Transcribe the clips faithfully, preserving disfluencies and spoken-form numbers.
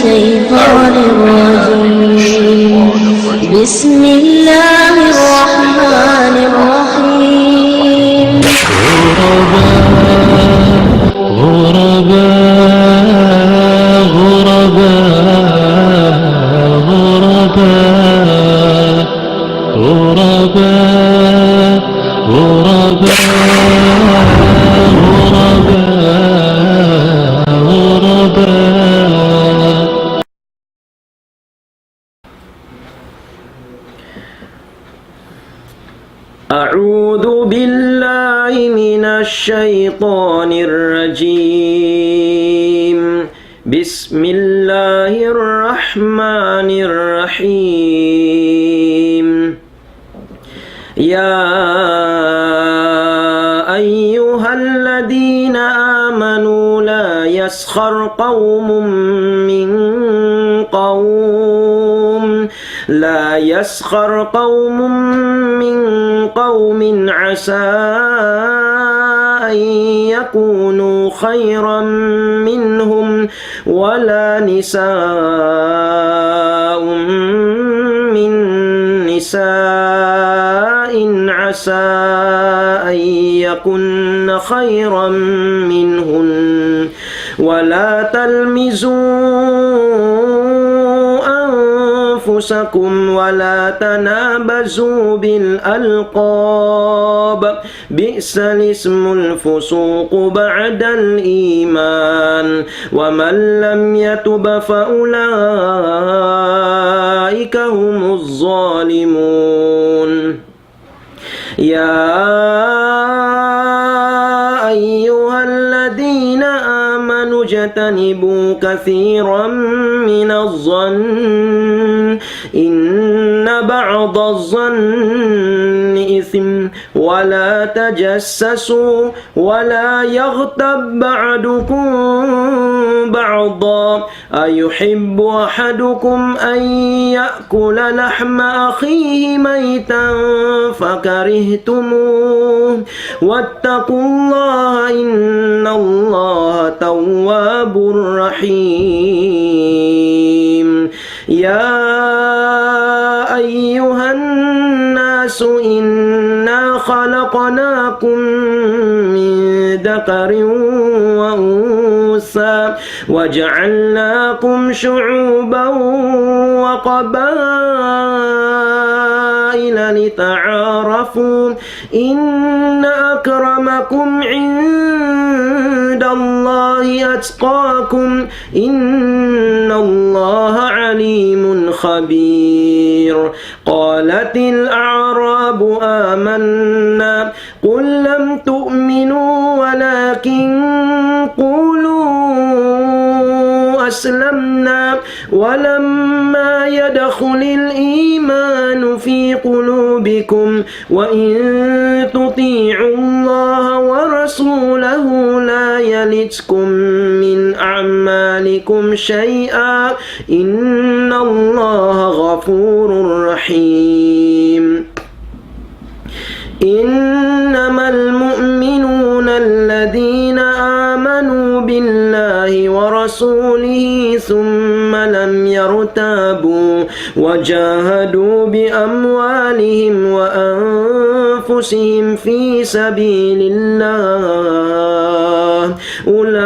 الشيطان الرجيم. بسم الله الرحمن الرحيم. غرباء، غرباء، غرباء، غرباء، غرباء، غرباء، غرباء، غرباء. أعوذ بالله من الشيطان الرجيم. بسم الله الرحمن الرحيم. يا أيها الذين آمنوا لا يسخر قوم من قوم، لا يسخر قوم من قوم عسى أن يكونوا خيرا منهم ولا نساء من نساء عسى أن يكن خيرا منهن ولا تلمزوا أنفسكم ولا تنابزوا بالألقاب، بئس الاسم الفسوق بعد الإيمان، ومن لم يتب فأولئك هم الظالمون. يا أيها الذين آمنوا اجتنبوا كثيرا من الظن إن بعض الظن إثم ولا تجسسوا ولا يغتب بعضكم بعضا أيحب أحدكم أن يأكل لحم أخيه ميتا فكرهتموه واتقوا الله إن الله تواب رحيم. يا أيها الناس إنا خلقناكم من ذكر وأنثى وجعلناكم شعوبا وقبائل لتعارفوا إن أكرمكم عند الله أتقاكم إن الله عليم خبير. قالت الأعراب آمنا قل لم تؤمنوا ولكن قولوا أسلمنا ولما يدخل الإيمان في قلوبكم وإن تطيعوا الله ورسوله لا يلتكم من أعمالكم شيئا إن الله غفور رحيم. إنما المؤمنون الذين آمنوا بالله ورسوله ثم لم يرتابوا وجاهدوا بأموالهم وأنفسهم في سبيل الله أولئك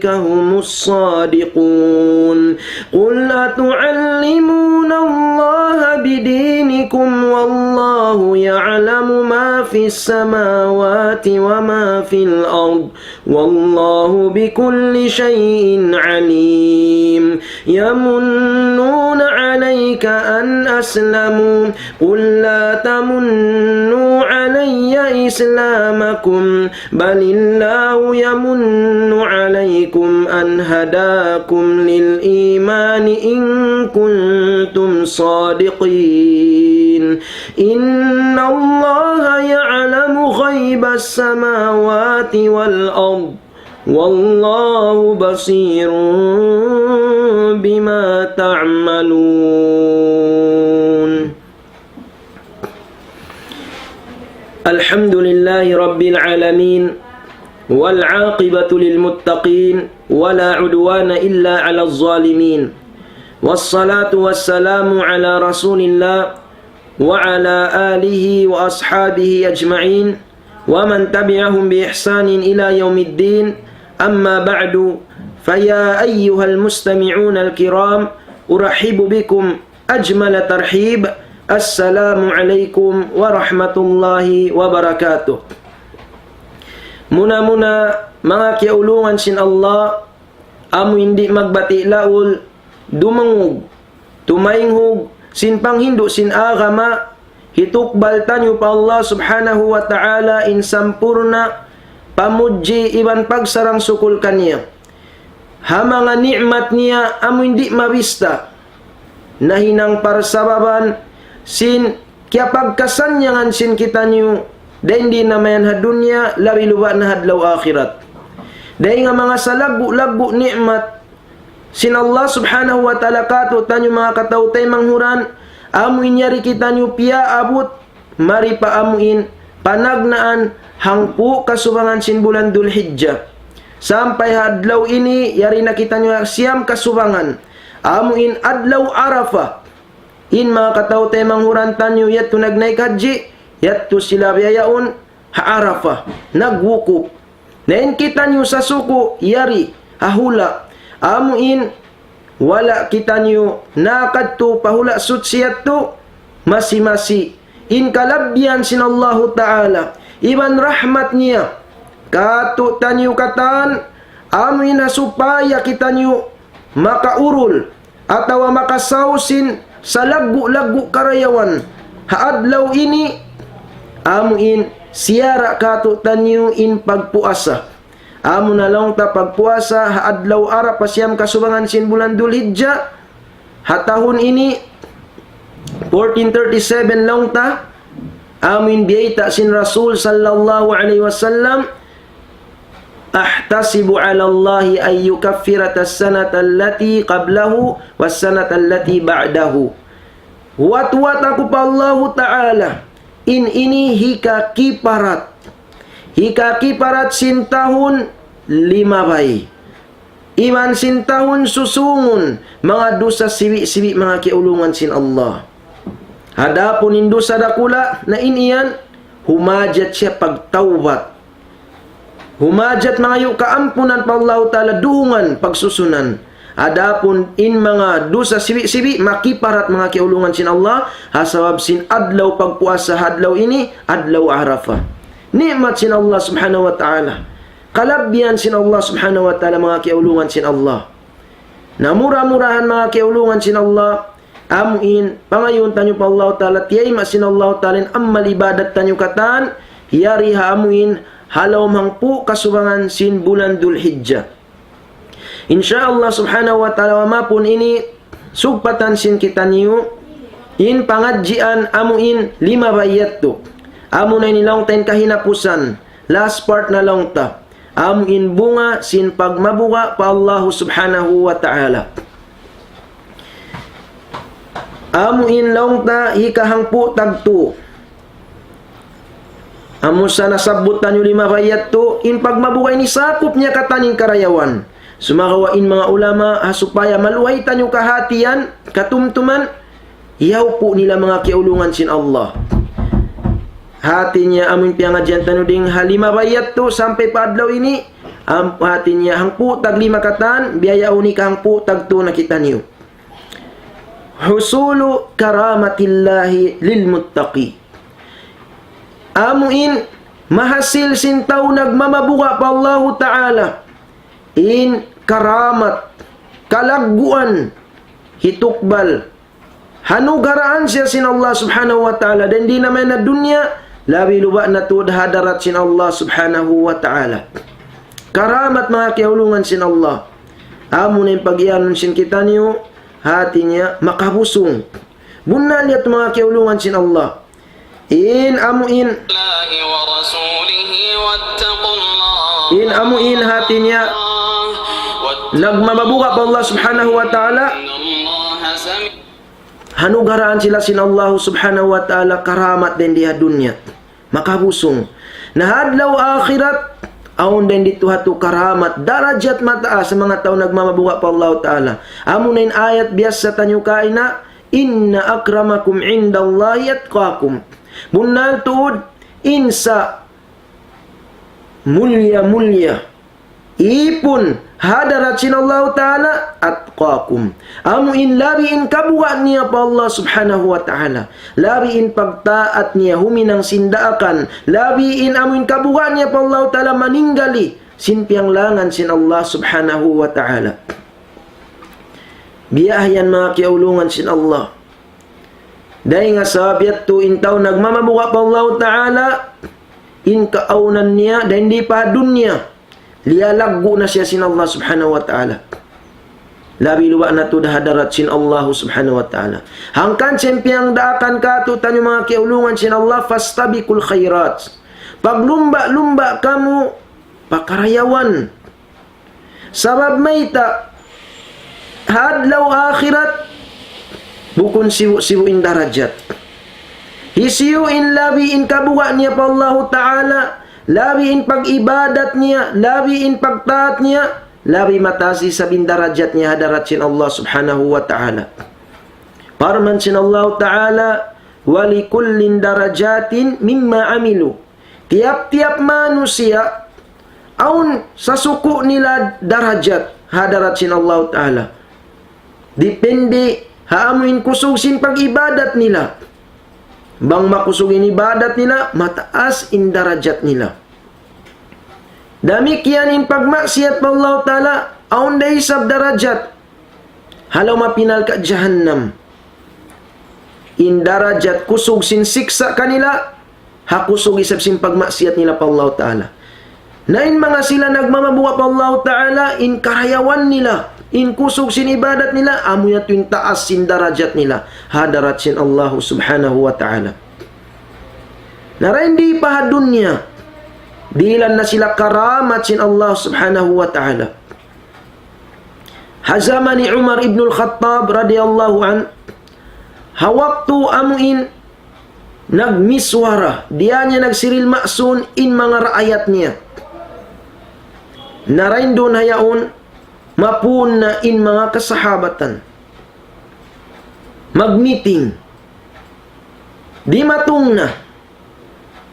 هم الصادقون. قل أتعلمون الله بدينكم والله يعلم ما في السماوات وما في الأرض والله بكل شيء عليم. يمنون عليك أن أسلموا قل لا تمنوا علي إسلامكم بل الله يمن عليكم أن هداكم للإيمان إن كنتم صادقين. إن الله يعلم غيب السماوات والأرض والله بصير بما تعملون. الحمد لله رب العالمين. والعاقبة للمتقين ولا عدوان إلا على الظالمين. والصلاة والسلام على رسول الله وعلى آله وأصحابه أجمعين ومن تبعهم بإحسان إلى يوم الدين. أما بعد، فيا أيها المستمعون الكرام، أرحب بكم أجمل ترحيب. السلام عليكم ورحمة الله وبركاته. Muna-muna, manga kiyaulungan sin Allah, amu in di' magbati' laul, dumungug, tumaynghug, sin panghindu' sin agama, hitukbal taniyu pa Allah Subhanahu wa Ta'ala in sampurna' pamudji iban pagsarang-sukul kaniya. Ha manga ni'mat niya amu in di' mabista, nahinang parsababan sin kiyapagkasannyangan sin kitaniyu, dayn di na mayan ha dunya, labi luba' na ha adlaw akhirat. Dayn ha manga salaggu'-laggu' ni'mat sin Allah Subhanahu wa Ta'ala kātu'niyu manga kataw-taymanghuran, amu in yari kitaniyu piyaabut, mari pa amu in panagnaan hangpu' kasubangan sin bulan Dul Hijjah. Sampay ha adlaw ini, yari na kitaniyu siyam kasubangan. Amu in adlaw Arafah. In manga kataw-taymanghuran taniyu yadtu nagnaik hajji, yadtu sila biya' yaun ha Arafah, nagwukuf. Na in kitaniyu sasuku' yari ha hula'. Amu in wala' kitaniyu nakadtu pa hula' suchi yadtu, masi-masi in kalabbihan sin Allahu Ta'ala iban rahmat niya kātu'niyu katan, amu in ha supaya kitaniyu makaurul atawa makasaw sin salaggu'-laggu' karayawan ha adlaw ini, amu in siyara' kātu'niyu in pagpuasa. Amu na laung ta pagpuasa ha adlaw Arafah, siyam kasubangan sin bulan Dul Hijjah, ha tahun ini, fourteen thirty-seven laung ta, amu in biyayta' sin Rasul sallallahu alayhi wasallam, أحتسب على الله أن يكفر السنة التي قبله والسنة التي بعده. Huwat-huwat aku pa Allahu Ta'ala, in ini hikakiparat. Hikakiparat sin tahun limabay. Iban sin tahun susungun, manga dusa sibi'-sibi' manga kiyaulungan sin Allah. Adapun in dusa dakula', na in yan, humajat siya pagtawbat. Humajat mangayu' kaampunan pa Allahu Ta'ala, duungan pagsusunan. Adapun in manga dusa sibi'-sibi', makiparat manga kiyaulungan sin Allah, ha sabab sin adlaw pagpuasa ha adlaw ini, adlaw Arafah. Ni'mat sin Allah Subhanahu wa Ta'ala. Kalabbihan sin Allah Subhanahu wa Ta'ala, manga kiyaulungan sin Allah. Na mura-murahan manga kiyaulungan sin Allah, amu in, pangayuun taniyu pa Allah Ta'ala, tiyayma' sin Allah Ta'ala in amal ibadat taniyu katan, yari ha amu in, ha lawm hangpu' kasubangan sin bulan Dul Hijjah. Insya Allah Subhanahu wa Ta'ala, wa mapun ini, sugpatan sin kitaniyu, in pangadjian amu in limabay yadtu. Amu na ini laung ta in kahinapusan, last part na laung ta. Amu in bunga sin pagmabuga' pa Allahu Subhanahu wa Ta'ala. Amu in laung ta hikahangpu' tagtu. Amu sa nasabbut taniyu limabay yadtu, in pagmabuga' ini sakup niya katan in karayawan. Sumagawa' in manga ulama, ha supaya maluhay taniyu kahatihan, katumtuman, iyawpu' nila manga kiyaulungan sin Allah. Hati niya amu in piyangadjian taniyu dayng ha limabay yadtu sampay pa adlaw ini, am-, hati niya hangpu' taglima katan, biya' yaun hikahangpu' tagtu na kitaniyu. حصول كرامة الله للمتقين. Amu in mahasil sin tau nagmamabuga' pa Allahu Ta'ala. In karamat, kalagguan, hitukbal. Hanugaraan siya sin Allah Subhanahu wa Ta'ala. Dayn di na mayan ha dunya, labi luba' na tuud ha hadarat sin Allah Subhanahu wa Ta'ala. Karamat manga kiyaulungan sin Allah. Amu na in pag-iyanun sin kitaniyu, hati niya makabusung. Bunnal yadtu manga kiyaulungan sin Allah. In amu in, الله ورسوله واتقوا الله. In amu in hati niya, واتقوا nagmamabuga' pa Allah Subhanahu wa Ta'ala. إن الله سميع. Hanugaraan sila sin Allah Subhanahu wa Ta'ala karamat dayn di ha dunya. Makabusung. Na ha adlaw akhirat, Awn dayn didtu ha yadtu karamat, darajat mataas ha manga tau nagmamabuga' pa Allahu Ta'ala. Amuna in ayat biyassa taniyu kaina, إن أكرمكم عند الله أتقاكم. Bunnal tuud, in sa mulliya-mulliya ipun ha hadarat sin Allahu Ta'ala, أتقاكم. Amu in labi in kabuga' niya pa Allah Subhanahu wa Ta'ala. Labi in pagtaat niya huminang sin daakan. Labi in amu in kabuga' niya pa Allahu Ta'ala maninggali sin piyanglangan sin Allah Subhanahu wa Ta'ala. Biya' yan manga kiyaulungan sin Allah. Dayn ha sabab yadtu in tau nagmamabuga' pa Allahu Ta'ala, in kaawnan niya, dayn di pa dunya, liyalaggu' na siya sin Allah Subhanahu wa Ta'ala. Labi luba' na tuud ha hadarat sin Allah Subhanahu wa Ta'ala. Hangkan sin piyangdaakan katu' taniyu manga kiyaulungan sin Allah, فاستبقوا الخيرات. Paglumba'-lumba' kamu pa karayawan. Sabab mayta', ha adlaw akhirat, bukun sibu'-sibu' in darajat. Hisiyu in labi in kabuga' niya pa Allahu Ta'ala, labi in pag-ibadat niya, labi in pagtaat niya, labi mataas isab in darajat niya ha hadarat sin Allah Subhanahu wa Ta'ala. Parman sin Allahu Ta'ala, ولكل درجات مما عملوا. Tiyap-tiyap manusiya', awn sasuku' nila darajat ha hadarat sin Allahu Ta'ala. Dipindi ha amu in kusug sin pag-ibadat nila. Bang makusug in ibadat nila, mataas in darajat nila. Damikkiyan in pagmaksiyat pa Allahu Ta'ala, awn da isab darajat ha lawm api narka' jahannam. In darajat kusug sin siksa' kanila, ha kusug isab sin pagmaksiyat nila pa Allahu Ta'ala. Na in manga sila nagmamabuga' pa Allahu Ta'ala, in karayawan nila, in kusug sin ibadat nila, amu yadtu in taas sin darajat nila ha hadarat sin Allahu Subhanahu wa Ta'ala. Na dayn di pa ha dunya, dihilan na sila karamat sin Allah Subhanahu wa Ta'ala. Ha jaman hi Umar ibn al-Khattab radiyallahu anhu, ha waktu amu in nagmiswara, diya niya nagsiril masun in manga raayat niya. Na dayn duun ha yaun, mapuun na in manga kasahabatan. Mag-meeting. Dimatung na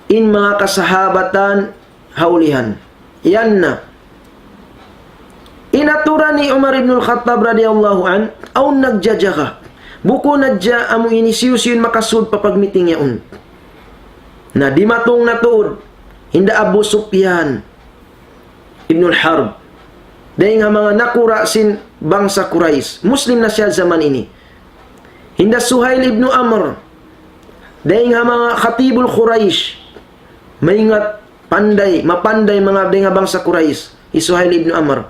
in manga kasahabatan ha ulihan. Yan na. In aturan hi Umar ibn al-Khattab radiyallahu anhu, awn nagjajaga. Bukun hadja amu ini hisiyu-siyu in makasud pa pag-meeting yaun. Na dimatung na tuud, hinda Abu Sufyan ibn al-Harb. Dayn ha manga nakura' sin bangsa Quraysh. Muslim na siya jaman ini. Hinda Suhail ibn Amr. Dayn ha manga khatibul Quraysh. Maingat, panday, mapanday manga dayn ha bangsa Quraysh. Hi Suhail ibn Amr.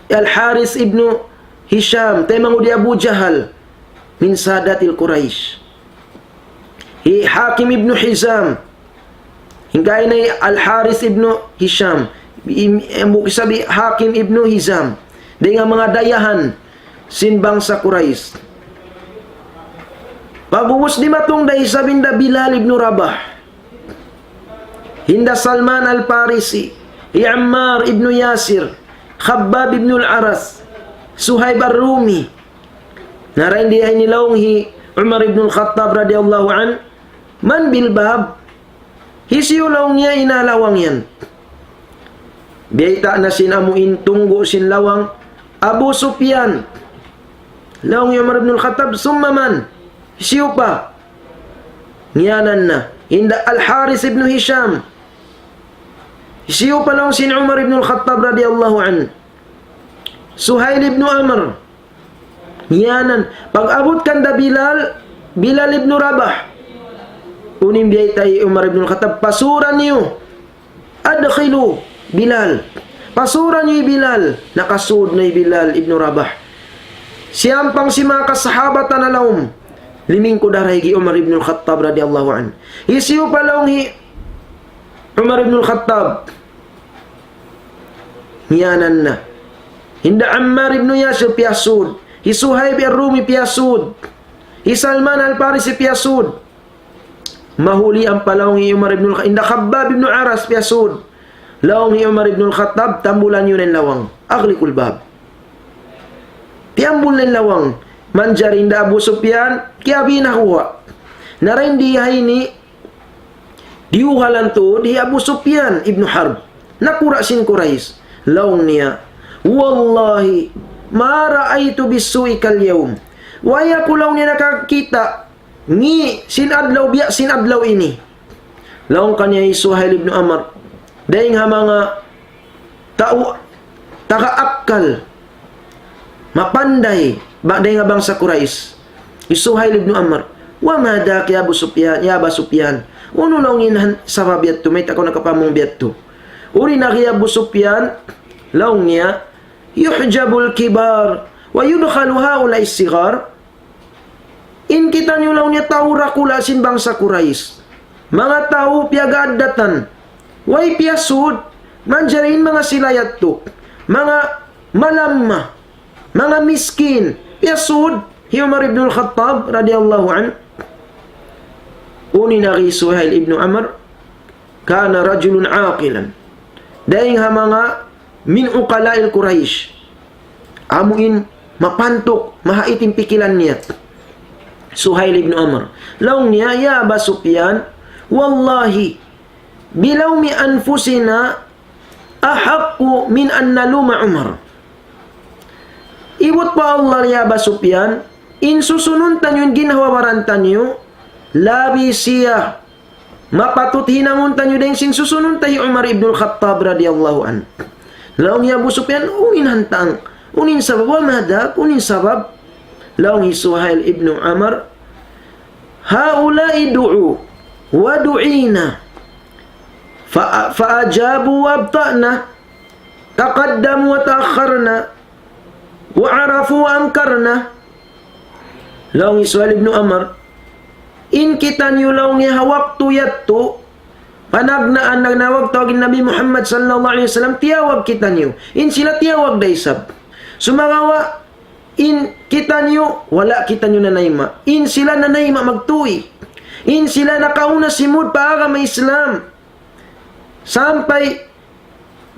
Al-Harith ibn Hisham, taymanghud hi Abu Jahal, من سادات قريش. Hi Hakim ibn Hizam, hangkan hi Al-Harith ibn Hisham, im-, hambuuk isab hi Hakim ibn Hizam, dayn ha manga dayahan sin bangsa Quraysh. Pag'ubus dimatung da isab hinda Bilal ibn Rabah, hinda Salman al-Farisi, hi Ammar ibn Yasir, Khabbab ibn al-Arat, Suhaib ar-Rumi. Na dayn di ha ini laung hi Umar ibn al-Khattab radiyallahu anhu, من بالباب؟ Hisiyu laung niya in ha lawang yan? Biyayta' na sin amu in tunggu' sin lawang, Abu Sufyan. Laung hi Umar ibn al-Khattab, ثم من؟ Hisiyu pa? Ngiyanan na. Hinda Al-Harith ibn Hisham. Hisiyu pa laung sin Umar ibn al-Khattab radiyallahu anhu? Suhail ibn Amr. Ngiyanan. Pag-abut kan da Bilal, Bilal ibn Rabah. Unu in biyayta' hi Umar ibn al-Khattab, pasura niyu. أدخلوا بلالا. Pasura niyu hi Bilal. Nakasud na hi Bilal ibn Rabah. Siyampang sin manga kasahabatan ha lawm. Limingkud ha daig hi Umar ibn al-Khattab radiyallahu anhu. Hisiyu pa laung hi Umar ibn al-Khattab? Ngiyanan na. Hinda Ammar ibn Yasir piyasud. Hi Suhaib ar-Rumi piyasud. Hi Salman al-Farisi piyasud. Mahuli ampa laung hi Umar ibn al-Khattab. Hinda Khabbab ibn Arat piyasud. Laung hi Umar ibn al-Khattab, "Tambulan niyu na in lawang. أغلقوا الباب." Tiyambul na in lawang. Manjari hinda Abu Sufyan, kiyabi na huwa. Na dayn di ha ini, diyuhalan tuud hi Abu Sufyan ibn Harb. Nakura' sin Quraysh. Laung niya, "والله ما رأيت بالسوء كاليوم." Way aku laung niya nakakita' ngi' sin adlaw biya' sin adlaw ini. Laung kaniya hi Suhail ibn Amr, dayn ha manga tau taga akkal, mapanday, ba, dayn ha bangsa Quraysh. Hi Suhail ibn Amr, "وما ذاك يا أبا سفيان، يا أبا سفيان." Unu laung in han-, sabab yadtu, mayta' kaw nakapamung biyadtu? Uri na hi Abu Sufyan, laung niya, "يحجب الكبار ويدخل هؤلاء الصغار." In kitaniyu laung niya tau dakula' sin bangsa Quraysh. Manga tau piyag-aaddatan. Way piyasud, manjari in manga sila yadtu. Manga malamma, manga miskin. Piyasud, hi Umar ibn al-Khattab radiyallahu anhu. Unu in agi hi Suhail ibn Amr, كان رجلا عاقلا. Dayn ha manga من عقلاء قريش. Amu in mapantuk, mahait in pikilan niya. Suhail ibn Amr. Laung niya, "يا أبا سفيان، والله بلوم أنفسنا أحق من أن نلوم عمر." Ibut pa Allah, ya Aba Sufyan, in susunun taniyu in ginhawa-baran taniyu, labi siya mapatut hinangun taniyu dayn sin susunun ta hi Umar ibn al-Khattab radiyallahu anhu. Laung hi Abu Sufyan, "Unu in hantang, unu in sabab, وما ذاك, unu in sabab?" Laung hi Suhail ibn Amr, "هؤلاء دعوا ودعينا، ف-، فأجابوا وأبطأنا، تقدموا وتأخرنا، وعرفوا وأنكرنا." Laung hi Suhail ibn Amr, "In kitaniyu laung niya ha waktu yadtu, panagnaan nagnawag-tawag in Nabi Muhammad sallallahu alayhi wasallam, tiyawag kitaniyu. In sila tiyawag da isab. Sumagawa', in kitaniyu, wala' kitaniyu nanayma'. In sila nanayma' magtuy. In sila nakauna simud pa agama Islam. Sampay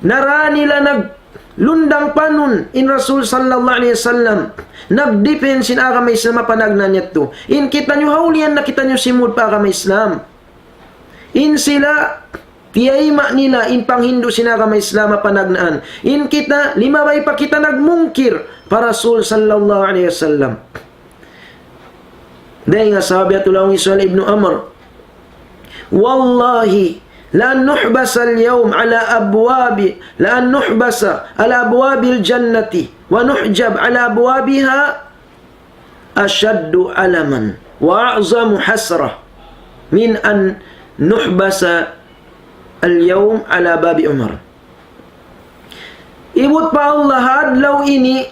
nara nila naglundang panun in Rasul sallallahu alayhi wasallam. Nag-defend sin agama Islam ha panagnaan yadtu. In kitaniyu hawlian na kitaniyu simud pa agama Islam. In sila, tiyayma' nila in panghindu' sin agama Islam ha panagnaan. In kita, limabay pa kita nagmungkir pa Rasul sallallahu alayhi wasallam." Dayn ha sabab yadtu laung hi Suhail ibn Amr, "والله لأن نحبس اليوم على أبواب، لأن نحبس على أبواب الجنة ونحجب على أبوابها أشد ألما وأعظم حسرة من أن نحبس اليوم على باب عمر." Ibut pa Allah, ha adlaw ini,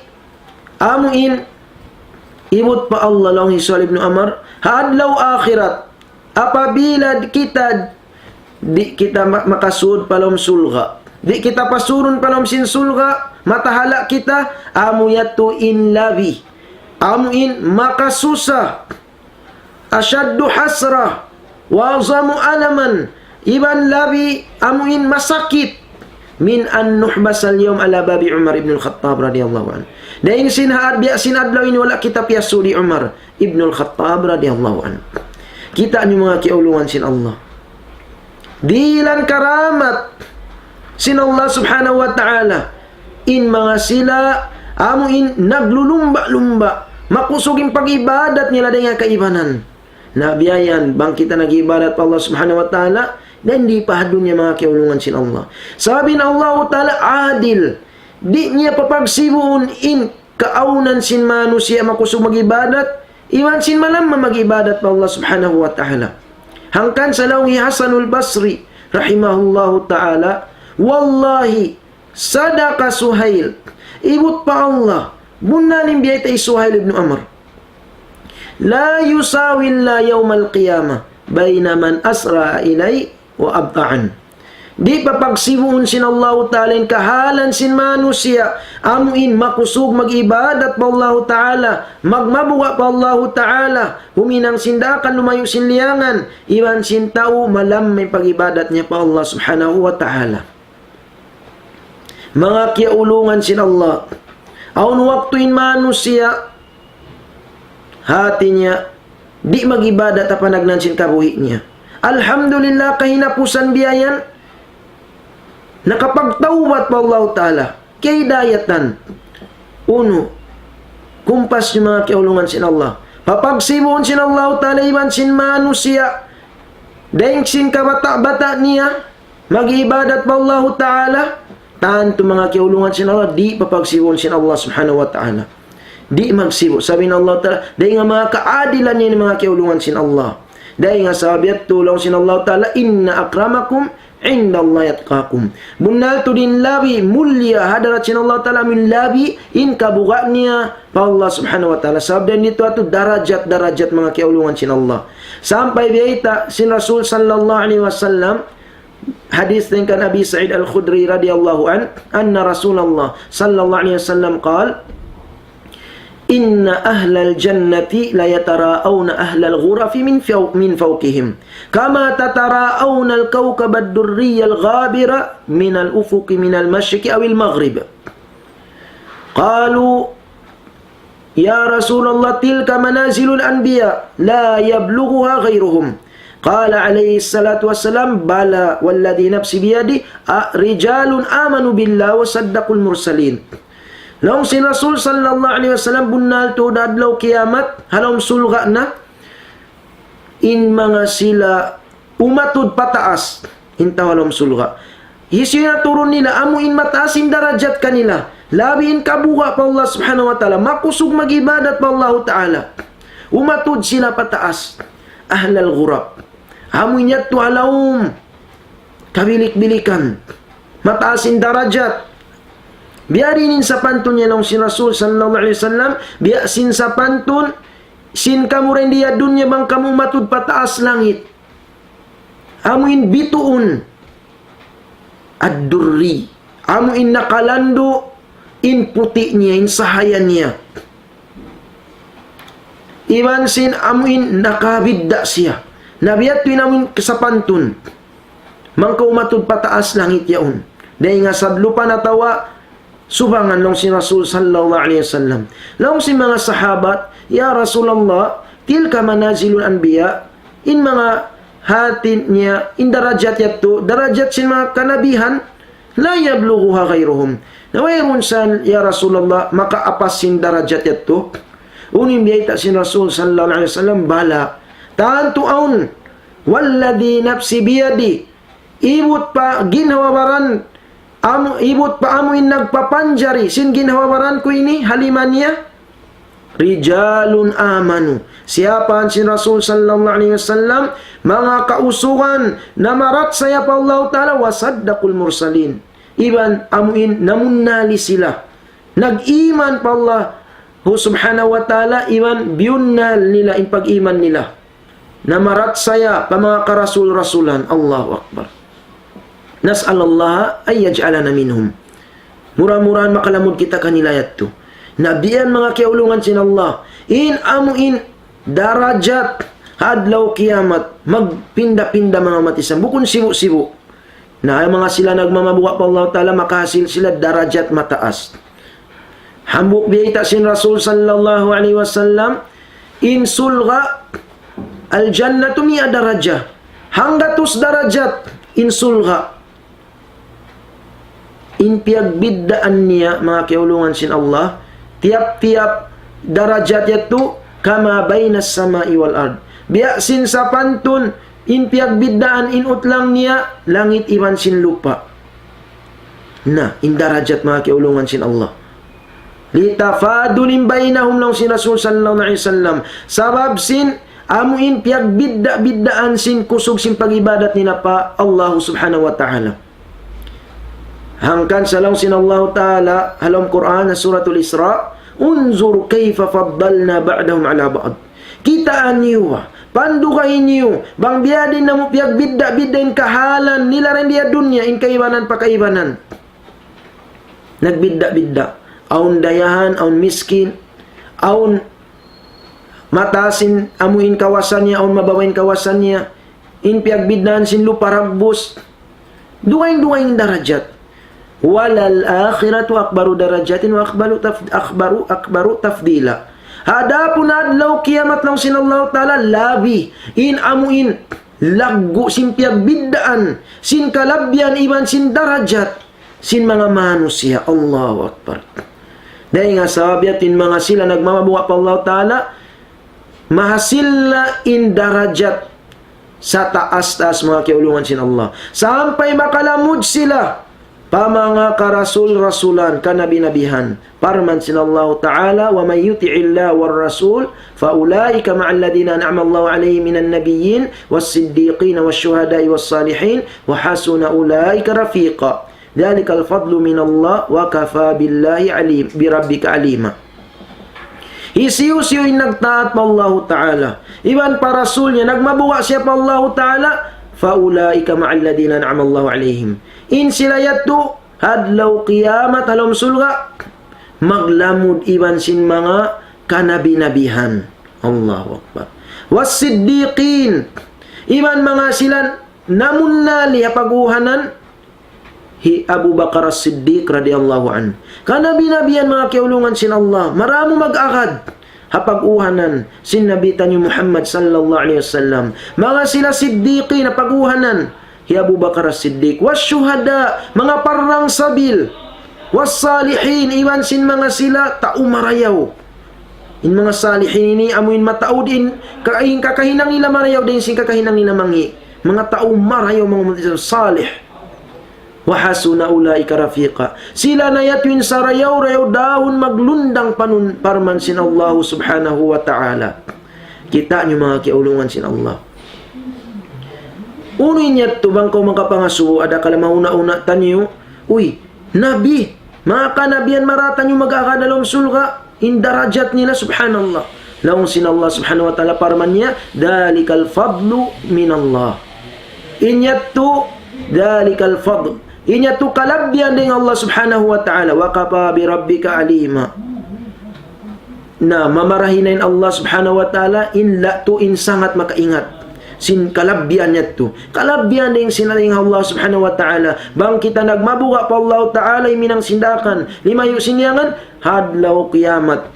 amu in, ibut pa Allah, laung hi Suhail ibn Amr, ha adlaw akhirat, apabila kita, di' kita ma-, makasud pa lawm surga', di' kita pasurun pa lawm sin surga', matahala' kita, amu yadtu in labi, amu in makasusa, أشد حسرة وأعظم ألما, iban labi amu in masakit, من أن نحبس اليوم على باب عمر بن الخطاب رضي الله عنه. Dayn sin ha-, biya' sin adlaw ini wala' kita piyasud hi Umar ibn al-Khattab radiyallahu anhu. Kita' niyu manga kiyaulungan sin Allah. Dihilan karamat sin Allah subhanahu wa ta'ala in manga sila amu in naglulumba'-lumba', makusug in pag-ibadat nila dayn ha kaibanan. Na biya' yan, bang kita nag-ibadat pa Allah subhanahu wa ta'ala, dayn di pa ha dunya manga kiyaulungan sin Allah. Sabab in Allah ta'ala adil, di' niya papagsibuun in kaawnan sin manusiya' makusug mag-ibadat, iban sin malamma mag-ibadat pa Allah subhanahu wa ta'ala. Hangkan sa laung hi Hasanul Basri, rahimahullahu ta'ala, "والله صدق سهيل." Ibut pa Allah, bunnal in biyayta' hi Suhail ibn Amr. "لا يساوي الله يوم القيامة بين من أسرع إليه وأبطأ عنه." Di' papagsibuun sin Allahu Ta'ala in kahalan sin manusiya', amu in makusug mag-ibadat pa Allahu Ta'ala, magmabuga' pa Allahu Ta'ala, huminang sin daakan lumayu' sin liyangan, iban sin tau malamma in pag-ibadat niya pa Allah Subhanahu wa Ta'ala. Manga kiyaulungan sin Allah, awn waktu in manusiya', hati niya, di' mag-ibadat ha panagnaan sin kabuhi' niya. Alhamdulillah, kahinapusan biya' yan, nakapagtawbat pa Allah Ta'ala, kiyahidayatan. Unu, kumpas niyu manga kiyaulungan sin Allah. Papagsibuun sin Allah Ta'ala iban sin manusiya', dayn sin kabata'-bata' niya, mag-ibadat pa Allahu Ta'ala, tantu manga kiyaulungan sin Allah, di' papagsibuun sin Allah Subhanahu wa Ta'ala. Di' magsibu'. Sabab in Allah Ta'ala, dayn ha manga kaadilan niya in manga kiyaulungan sin Allah. Dayn ha sabab yadtu laung sin Allah Ta'ala, إن أكرمكم عند الله أتقاكم. Bunnal tuud in labi mulia ha hadarat sin Allah Ta'ala, amu in labi in kabuga' niya pa Allah Subhanahu wa Ta'ala. Sabab dayn ditu yadtu darajat-darajat manga kiyaulungan sin Allah. Sampay biyayta' sin Rasul sallallahu alayhi wasallam, hadith dayn kan Abi Sa'id Al-Khudri radiyallahu anhu, أن رسول الله صلى الله عليه وسلم قال: إن أهل الجنة ليتراءون أهل الغرف من فو-، من فوقهم، كما تتراءون الكوكب الدري الغابر من الأفق من المشرق أو المغرب. قالوا: يا رسول الله، تلك منازل الأنبياء لا يبلغها غيرهم. قال عليه الصلاة والسلام: بلى والذي نفسي بيده، آ، رجال آمنوا بالله وصدقوا المرسلين. Laung sin Rasul sallallahu alayhi wasallam, bunnal tuud adlaw kiyamat, ha lawm surga' na, in manga sila umatud pataas, in tau ha lawm surga'. Hisiyu in naturun nila, amu in mataas in darajat kanila. Labi in kabuga' pa Allah Subhanahu wa Ta'ala. Makusug mag-ibadat pa Allahu Ta'ala. Umatud sila pataas. أهل الغرف. Amu in yadtu ha lawm kabilik-bilikan. Mataas in darajat. Biya' diin in sapantun niya laung sin Rasul sallallahu alayhi wasallam, biya' sin sapantun sin kamu dayn di ha dunya bang kamu umatud pataas langit. Amu in bituun ad-durri. Amu in nakalandu' in puti' niya, in sahaya niya. Iban sin amu in nakabidda' siya. Na biya' yadtu in amu in sapantun. Bang kaw umatud pataas langit yaun. Dayn ha sadlupan atawa subangan laung sin Rasul sallallahu alayhi wasallam. Laung sin manga sahabat, يا رسول الله، تلك منازل الأنبياء. In manga hati niya, in darajat yadtu, darajat sin manga kanabihan, لا يبلغها غيرهم. Na wayruun sa, ya Rasulullah, makaapas sin darajat yadtu. Unu in biyayta' sin Rasul sallallahu alayhi wasallam, بلى. Tantu awn, والذي نفسي بيده. Ibut pa ginhawa-baran, amu, ibut pa amu in nagpapanjari sin ginhawa-baran ku ini, ha lima niya. رجال آمنوا. Siyapaan sin Rasul sallallahu alayhi wasallam, manga kausugan, namarachaya pa Allah Ta'ala, وصدقوا المرسلين. Iban amu in namunnali sila. Nag-iman pa Allah subhanahu wa ta'ala, iban biyunnal nila in pag-iman nila. Namarachaya pa manga karasul-rasulan. Allahu Akbar. نسأل الله أن يجعلنا منهم. Mura-murahan makalamud kita kanila yadtu. Na biya' yan manga kiyaulungan sin Allah. In amu in darajat ha adlaw kiyamat, magpinda-pinda manga umat Islam. Bukun sibu'-sibu'. Na, in manga sila nagmamabuga' pa Allah Ta'ala, makahasil sila darajat mataas. Hambuuk biyayta' sin Rasul sallallahu alayhi wasallam, in surga', الجنة مائة درجة. Hanggatus darajat in surga'. In piyagbiddaan niya, manga kiyaulungan sin Allah, tiyap-tiyap darajat yadtu, كما بين السماء والأرض. Biya' sin sapantun, in piyagbiddaan, in utlang niya, langit iban sin lupa'. Na, in darajat manga kiyaulungan sin Allah. لتفاضل بينهم, laung sin Rasul sallallahu alayhi wasallam. Sabab sin, amu in piyagbidda'-biddaan sin kusug sin pag-ibadat nila pa Allah subhanahu wa ta'ala. Hangkan sa laung sin Allah ta'ala, ha lawm Qur'an, Suratul Isra, انظر كيف فضلنا بعضهم على بعض. Kitaa niyu, pandugahi niyu, bang biya' diin namu' piyagbidda'-bidda' in kahalan nila dayn di ha dunya, in kaibanan pa kaibanan. Nagbidda'-bidda'. Awn dayahan, awn miskin, awn mataas in amu in kawasa niya, awn mababa' in kawasa niya. In piyagbiddaan sin lupa' dagbus. Dugaing-dugaing darajat. وللآخرة أكبر درجات وأكبر تف-، أكبر، أكبر تفضيلا. Adapun adlaw kiyamat laung sin Allahu Ta'ala labi in amu in laggu' sin piyagbiddaan sin kalabihan iban sin darajat sin manga manusiya'. Allahu Akbar. Dayn ha sabab yadtu in manga sila nagmamabuga' pa Allahu Ta'ala, mahasil na in darajat sataas-taas manga kiyaulungan sin Allah. Sampay makalamud sila pa manga karasul-rasulan, kanabi-nabihan. Parman sin Allah Ta'ala, ومن يطع الله والرسول فأولئك مع الذين أنعم الله عليهم من النبيين والصديقين والشهداء والصالحين وحسن أولئك رفيقا. ذلك الفضل من الله وكفى بالله عليم، بربك عليما. Hisiyu-siyu in nagtaat pa Allahu Ta'ala iban pa Rasul niya, nagmabuga' siya pa Allahu Ta'ala, فأولئك مع الذين أنعم الله عليهم. In sila yadtu, adlaw kiyamat ha lawm surga', maglamud iban sin manga kanabi-nabihan. Allahu Akbar. والصديقين. Iban manga sila namunnali ha pag-uhanan, hi Abu Bakar As-Siddiq radiyallahu anhu. Kanabi-nabihan manga kiyaulungan sin Allah, maramu mag-agad ha pag-uhanan sin Nabi taniyu Muhammad sallallahu alayhi wasallam. Manga sila siddiqin ha pag-uhanan, hi Abu Bakar As-Siddiq. والشهداء, manga parang sabil. والصالحين, iban sin manga sila tau marayaw. In manga salihin ini, amu in mataud in, ka-, in kakahinang nila marayaw, dayn sin kakahinang nila mangi'. Manga tau marayaw, manga umat Islam, salih. وحسن أولئك رفيقا. Sila na yadtu in sarayaw-rayaw dahun maglundang panun-, parman sin Allah Subhanahu wa Ta'ala. Kita' niyu manga kiyaulungan sin Allah. Unu in yadtu bang kaw makapangasubu, adakala mauna-una taniyu, uy, nabi, manga kanabihan marayaw taniyu mag-agad ha lawm surga'. In darajat nila, subhanallah. Laung sin Allah subhanahu wa ta'ala, parman niya, ذلك الفضل من الله. In yadtu, ذلك الفضل. In yadtu kalabihan dayn Allah subhanahu wa ta'ala. وكفى بربك عليما. Na, mamarahi na in Allah subhanahu wa ta'ala, in yadtu in sangat makaingat sin kalabihan yadtu. Kalabihan dayn sin Allah subhanahu wa ta'ala. Bang kita nagmabuga' pa Allah ta'ala, himinang sin daakan, limayu' sin liyangan, ha adlaw kiyamat,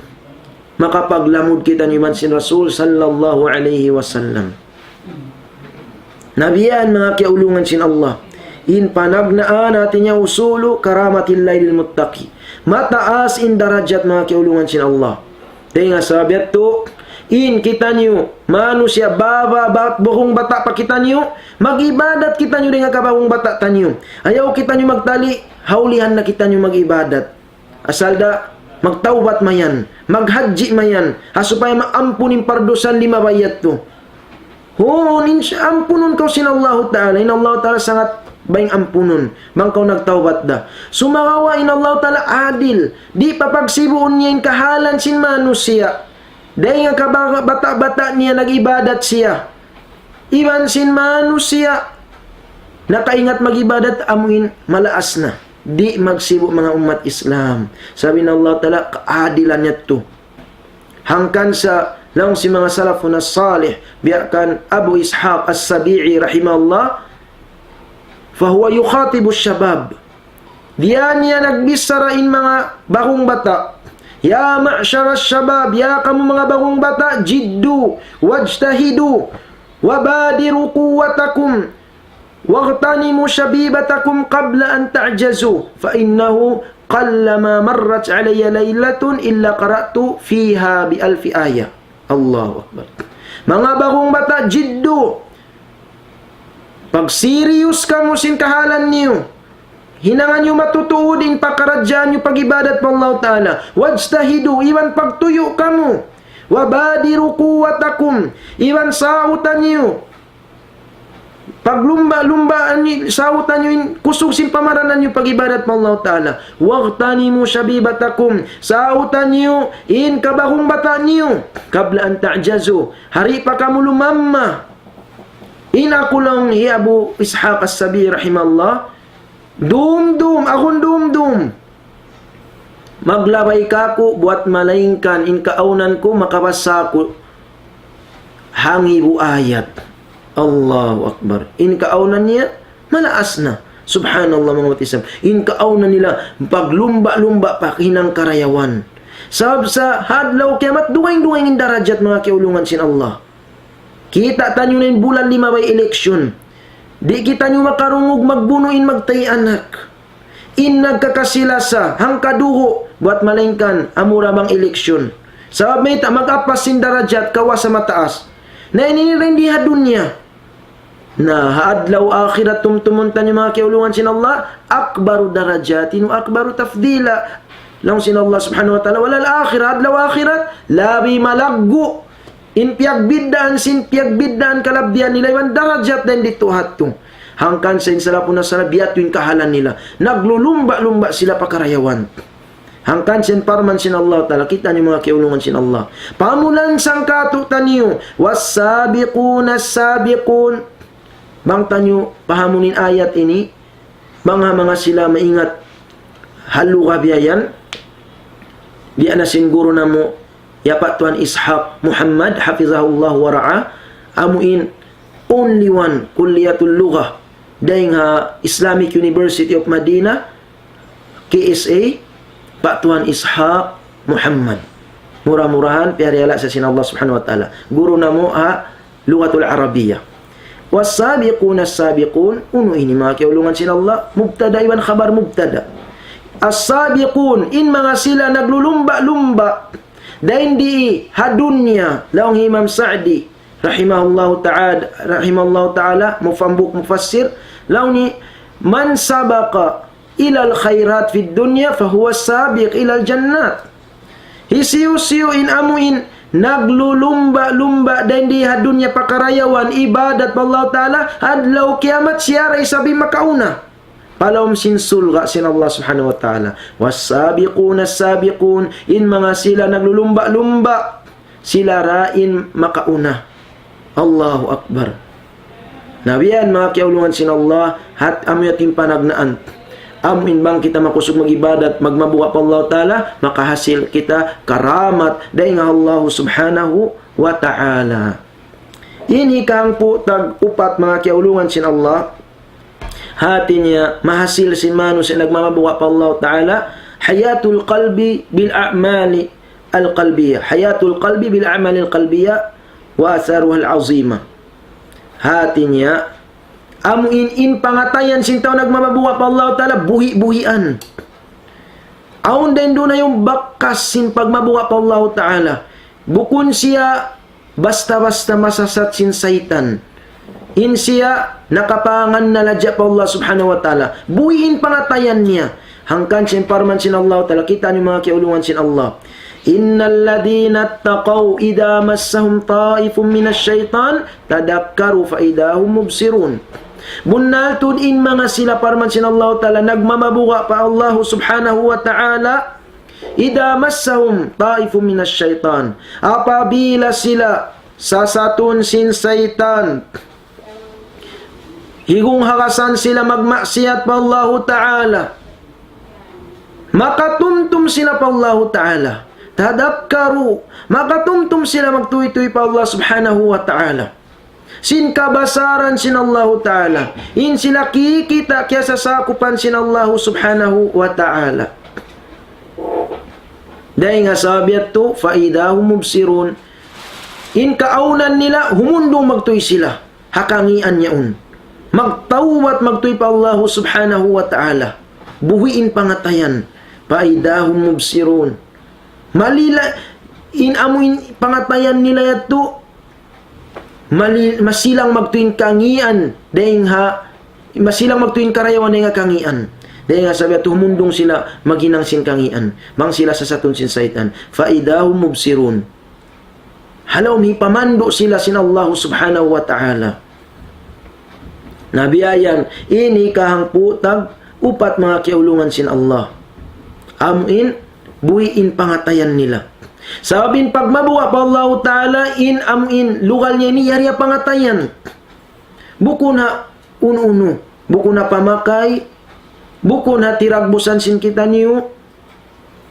makapaglamud kita iban sin Rasul sallallahu alayhi wasallam. Na biya' yan, manga kiyaulungan sin Allah. In panagnaan hati niya usulu karamatillahi lil muttaqi. Mataas in darajat, manga kiyaulungan sin Allah. Dayn ha sabab yadtu, in kitaniyu, manusiya', baba, bat-, bukun bata' pa kitaniyu, mag-ibadat kitaniyu dayn ha kabukun bata' taniyu. Ayaw kitaniyu magtali ha ulihan na kitaniyu mag-ibadat. Asal da magtawbat mayan, maghajji mayan, ha supaya maampun in pardusahan limabay yadtu. Huun, insya, ampunun kaw sin Allahu Ta'ala. In Allahu Ta'ala sangat baying ampunun bang kaw nagtawbat da. Sumagawa' in Allahu Ta'ala adil. Di' papagsibuun niya in kahalan sin manusiya'. Dayn ha kabata'-bata' niya nag-ibadat siya. Iban sin manusiya' nakaingat mag-ibadat, amuin malaas na. Di' magsibu', manga ummat Islam. Sabab in Allah Ta'ala kaadilan yadtu. Hangkan sa laung sin manga salafun as-salih, biya' kan Abu Ishaq as-Sabi'i rahimahullah, فهو يخاطب الشباب. Diya niya nagbichara in manga bukun bata'. يا معشر الشباب, ya kamu manga bukun bata', جدوا واجتهدوا وبادروا قوتكم واغتنموا شبيبتكم قبل أن تعجزوا، فإنه قلما مرت علي ليلة إلا قرأت فيها بألف آية. Allahu Akbar. Manga bukun bata', jiddu. Pag-serious kamu sin kahalan niyu. Hinangan niyu matutuud in pakaradjaan niyu pag-ibadat pa Allah Ta'ala. واجتهدوا, iban pagtuyu' kamu. وبادروا قوتكم, iban sautan niyu. Paglumba-lumbaan niyu, sautan niyu in kusug sin pamaranan niyu pag-ibadat pa Allah Ta'ala. واغتنموا شبيبتكم, sautan niyu in kabukun bata' niyu. قبل أن تعجزوا, ha di' pa kamu lumamma. In aku laung hi Abu Ishaq As-Sabi'i rahimahullah, dumdum, aku dumdum. Maglabay kaku' buat malaingkan in kaawnan ku makabasa aku hangibu ayat. Allahu Akbar. In kaawnan niya, malaas na. Subhanallah, manga umat Islam. In kaawnan nila, paglumba-lumba pa hinang karayawan. Sabab sa ha adlaw kiyamat, dugaing-dugaing in darajat, manga kiyaulungan sin Allah. Kita' taniyu na in bulan lima by election. Di' kitaniyu makarungug magbunu' in magtay anak. In nagkakasilasa, hangkadugu', buwat malaingkan, amura bang election. Sabab mayta', mag-apas sin darajat, kawasa mataas. Na ini rin di ha dunya. Na ha adlaw akhirat tumtumun taniyu, manga kiyaulungan sin Allah, akbaru darajatin wa akbaru tafdila. Laung sin Allah subhanahu wa ta'ala, walal akhirat, adlaw akhirat, labi malaggu' in piyagbiddaan sin piyagbiddaan kalabbihan nila iban darajat dayn didtu ha yadtu. Hangkan sa in salafun salih, biya' ha yadtu in kahalan nila. Naglulumba-lumba sila pa karayawan. Hangkan sin parman sin Allah Ta'ala, kita' niyu manga kiyaulungan sin Allah. Pamulan sangkatu taniyu, والسابقون السابقون. Bang taniyu pahamun in ayat ini, manga, manga sila maingat ha lugha biya' yan, biya' na sin guru namu', ya Pak Tuan Ishaq Muhammad, hafizahullah wa ra'ah, amu in only one, Kulliyatul Lugha, dayn ha Islamic University of Madinah, K S A, Pak Tuan Ishaq Muhammad. Mura-murahan, piyariyala sa sin Allah Subhanahu wa Ta'ala. Guru namu' ha Lughatul Arabiyyah. والسابقون السابقون, unu ini manga kiyaulungan sin Allah, mubtada iban khabar mubtada. السابقون, in manga sila naglulumba-lumba, dayn di ha dunya, laung hi Imam Sa'di, rahimahullahu ta'ala, rahimahullahu ta'ala, mufambuk mufassir, laung niya, من سبق إلى الخيرات في الدنيا فهو السابق إلى الجنات. Hisiyu-siyu in amu in naglulumba-lumba dayn di ha dunya pa karayawan ibadat pa Allah Ta'ala, adlaw kiyamat siya ra isab in makauna pa lawm sin surga' sin Allah Subhanahu wa Ta'ala. والسابقون السابقون, in manga sila naglulumba-lumba, sila ra in makauna. Allahu Akbar. Na biya' yan manga kiyaulungan sin Allah, hat amu yadtu in panagnaan. Amu in bang kita makusug mag-ibadat, magmabuga' pa Allah Ta'ala, makahasil kita karamat dayn ha Allah Subhanahu wa Ta'ala. Ini kahangpu' tag-upat manga kiyaulungan sin Allah. Hati niya, mahasil sin manusiya' nagmamabuga' pa Allah Ta'ala, حياة القلب بالأعمال القلبية، حياة القلب بالأعمال القلبية وآثارها العظيمة. Hati niya, amu in, in pangatayan sin tau nagmamabuga' pa Allah Ta'ala, buhi'-buhian. Awn dayn duun na yung bakas sin pagmabuga' pa Allah Ta'ala. Bukun siya basta-basta masasat sin saytan. In siya nakapangan na ladja pa Allah Subhanahu wa Ta'ala. Buhi' in pangatayan niya. Hangkan sin parman sin Allah Ta'ala, kita' niyu manga kiyaulungan sin Allah. إن الذين اتقوا إذا مسهم طائف من الشيطان تذكروا فإذا هم مبصرون. Bunnal tuud in manga sila parman sin Allah Ta'ala, nagmamabuga' pa Allah Subhanahu wa Ta'ala, إذا مسهم طائف من الشيطان. Apabila sila sasatun sin saytan, higung hagasan sila magmaksiyat pa Allahu Ta'ala, makatumtum sila pa Allahu Ta'ala. تذكروا, makatumtum sila magtūy-tūy pa Allah Subhanahu wa Ta'ala. Sin kabasaran sin Allahu Ta'ala. In sila kikita' kiyasasakupan sin Allahu Subhanahu wa Ta'ala. Dayn ha sabab yadtu, فإذا هم مبصرون. In kaawnan nila, humundung magtūy sila ha kangīan yaun. Magtawbat magtūy pa Allahu Subhanahu wa Ta'ala. Buhi' in pangatayan. فإذا هم مبصرون. Malila in amu in pangatayan nila yadtu, mali-, masilang magtūy in kangīan, dayn ha, masilang magtūy in karayawan dayn ha kangīan. Dayn ha sabab yadtu humundung sila maghinang sin kangīan. Bang sila sasatun sin saytan. فإذا هم مبصرون. Ha lawm hipamandu' sila sin Allah Subhanahu wa Ta'ala. Na biya' yan, ini kahangpu' tag-upat manga kiyaulungan sin Allah. Amu in, buhi' in pangatayan nila. Sabab in pagmabuga' pa Allahu Ta'ala, in amu in, lugal niya ini, yari ha pangatayan. Bukun ha unu-unu, bukun ha pamakay, bukun ha tiragbusan sin kitaniyu,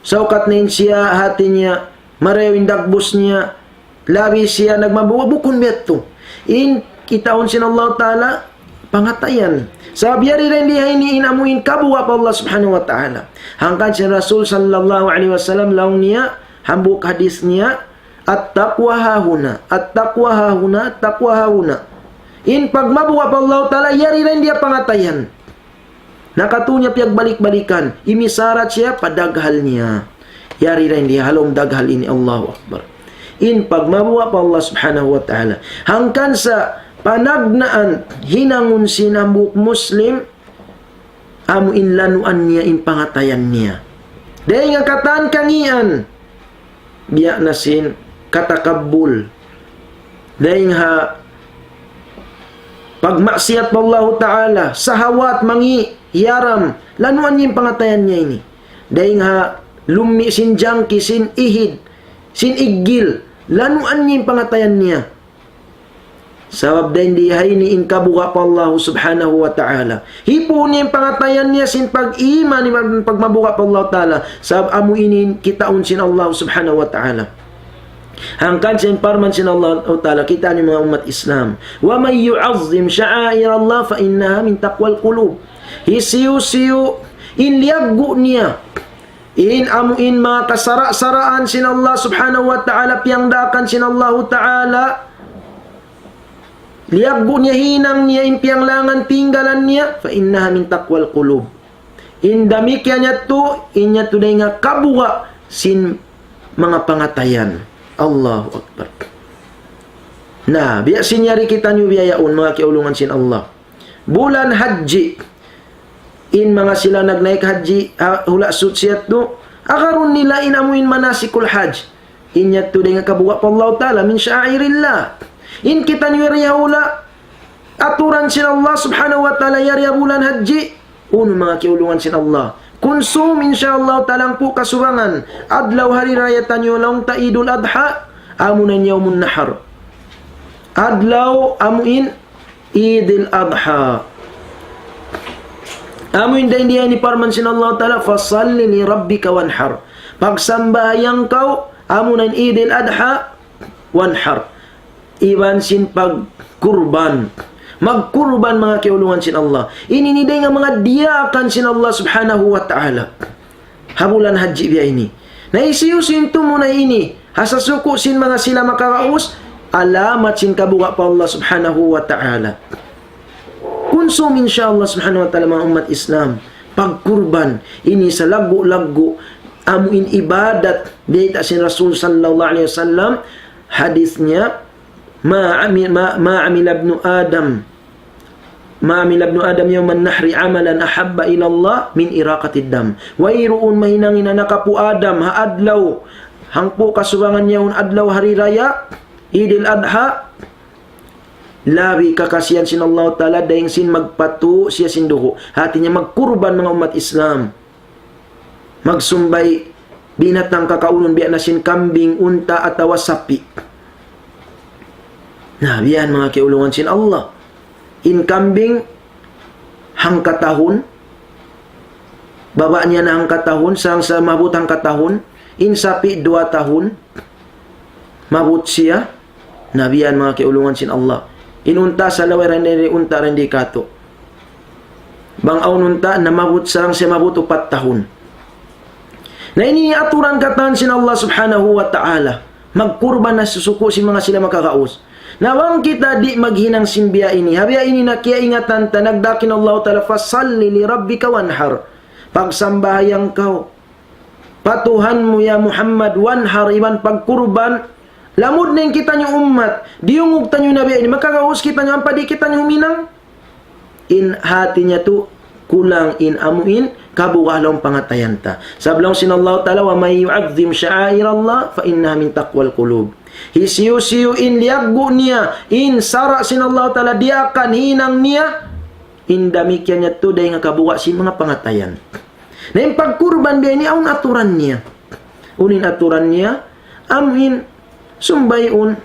saukat na in siya hati niya, marayaw in dagbus niya, labi siya nagmabuga', bukun biya' yadtu. In kitaun sin Allah Ta'ala, pangatayan. Sabab yari dayn di ha ini in amu in kabuga' pa Allah Subhanahu wa Ta'ala. Hangkan sin Rasul sallallahu alayhi wasallam laung niya, hambuuk hadith niya, "At-taqwa hahuna, at-taqwa hahuna, at-taqwa hahuna." In pagmabuga' pa Allah Ta'ala, yari dayn di ha pangatayan. Na katu' niya piyagbalik-balikan, imisarat siya pa daghal niya. Yari dayn di ha lawm daghal ini, Allahu Akbar. In pagmabuga' pa Allah Subhanahu wa Ta'ala. Hangkan sa panagnaan hinangun sin hambuuk Muslim, amu in lanuan niya in pangatayan niya. Dayn ha katan kangīan, biya' na sin katakabbul. Dayn ha pagmaksiyat pa Allahu Ta'ala, sahawat, mangī', hiyaram, lanuan niya in pangatayan niya ini. Dayn ha lummi' sin jangki, sin ihid, sin iggil, lanuan niya in pangatayan niya. Sabab dayn di ha ini in kabuga' pa Allah Subhanahu wa Ta'ala. Hipuun niya in pangatayan niya sin pag-iman, in pagmabuga' pa Allah Ta'ala. Sabab amu ini in kitaun sin Allah Subhanahu wa Ta'ala. Hangkan sin parman sin Allah Ta'ala, kitaa niyu manga ummat Islam. وَمَن يُعَظِّمْ شَعَائِرَ اللَّهِ فَإِنَّهَا مِن تَقْوَى الْقُلُوبِ. Hisiyu-siyu in liyaggu' niya in amu in manga kasara'-saraan sin Allah Subhanahu wa Ta'ala, piyangdaakan sin Allahu Ta'ala, liyaggu' niya, hinang niya in piyanglangan, tinggalan niya, فَإِنَّهَا مِن تَقْوَى الْقُلُوبِ. In damikkiyan yadtu, in yadtu dayn ha kabuga' sin manga pangatayan. Allahu Akbar. Na, biya' sin yari kitaniyu biya' yaun, manga kiyaulungan sin Allah. Bulan Hajji. In manga sila nagnaik hajji, ha, hula' suchi yadtu, agarun nila in amu in manasikul hajj. In yadtu dayn ha kabuga' pa Allah Ta'ala, مِن شَعَائِرِ اللَّهِ. In kitaniyu yari ha hula', aturan sin Allah Subhanahu wa Ta'ala yari ha bulan hajji, unu manga kiyaulungan sin Allah. Kunsum, insya Allah Ta'ala, hangpu' kasubangan, adlaw hari raya taniyu laung ta Idul Adha, amu na in yawmun nahar. Adlaw amu in Idil Adha. Amu in dayn di ha ini parman sin Allah Ta'ala, فَصَلِّ لِرَبِّكَ وَانْحَرْ. Pagsambahayang kaw, amu na in Idil Adha, wanhar. Iban sin pagkurban. Magkurban, manga kiyaulungan sin Allah. Ini in dayn ha manga diyaakan sin Allah Subhanahu wa Ta'ala. Ha bulan hajji biya' ini. Na hisiyu-siyu in tumunay ini, ha sasuku' sin manga sila makaraus, alamat sin kabuga' pa Allah Subhanahu wa Ta'ala. Kunsum, insya Allah Subhanahu wa Ta'ala, manga ummat Islam, pagkurban, ini salaggu'-laggu', amu in ibadat, bayta' sin Rasul sallallahu alayhi wasallam, hadith niya, ما عمل، ما، ما عمل ابن آدم، ما عمل ابن آدم يوم النحر عملا أحب إلى الله من إراقة الدم. Wayruun mahinang in anak apu' Adam ha adlaw, hangpu' kasubangan yaun adlaw hari raya, Idil Adha, labi kakasihan sin Allah Ta'ala dayn sin magpatu' siya sin dugu'. Hati niya magkurban, manga ummat Islam. Magsumbay binatang kakaunun biya' na sin kambing, unta', atawa sapi'. Na, biya' yan manga kiyaulungan sin Allah. In kambing, hangka tahun, baba' niya na hangka tahun, sarang sa maabut hangka tahun, in sapi' duwa tahun, maabut siya, na biya' yan manga kiyaulungan sin Allah. In unta' sa laway dayn di unta' dayn di katu'. Bang awn unta' na maabut sarang siya maabut upat tahun. Na ini aturan katan sin Allah Subhanahu wa Ta'ala. Magkurban na susuku' sin manga sila makaraus. Na bang kita di' maghinang sin biya' ini. Ha biya' ini na kiyaingatan ta, nagdaak in Allah Ta'ala, فَصَلِّ لِرَبِّكَ وَانْحَرْ. Pagsambahayang kaw pa Tuhan mu, ya Muhammad, wanhar, iban pagkurban. Lamud na in kitaniyu ummat, diyungug taniyu na biya' ini, makaraus kitaniyu ampa di' kitaniyu huminang. In hati niya tu, kulang in amu in kabuga' ha lawm pangatayan ta. Sabab laung sin Allah Ta'ala, وَمَن يُعَظِّمْ شَعَائِرَ اللَّهِ فَإِنَّهَا مِن تَقْوَى الْقُلُوبِ. Hisiyu-siyu in liyaggu' niya in sara' sin Allah Ta'ala, diyaakan, hinang niya, in damikkiyan yadtu dayn ha kabuga' sin manga pangatayan. Na in pagkurban biya' ini awn aturan niya. Unu in aturan niya, amu in sumbayun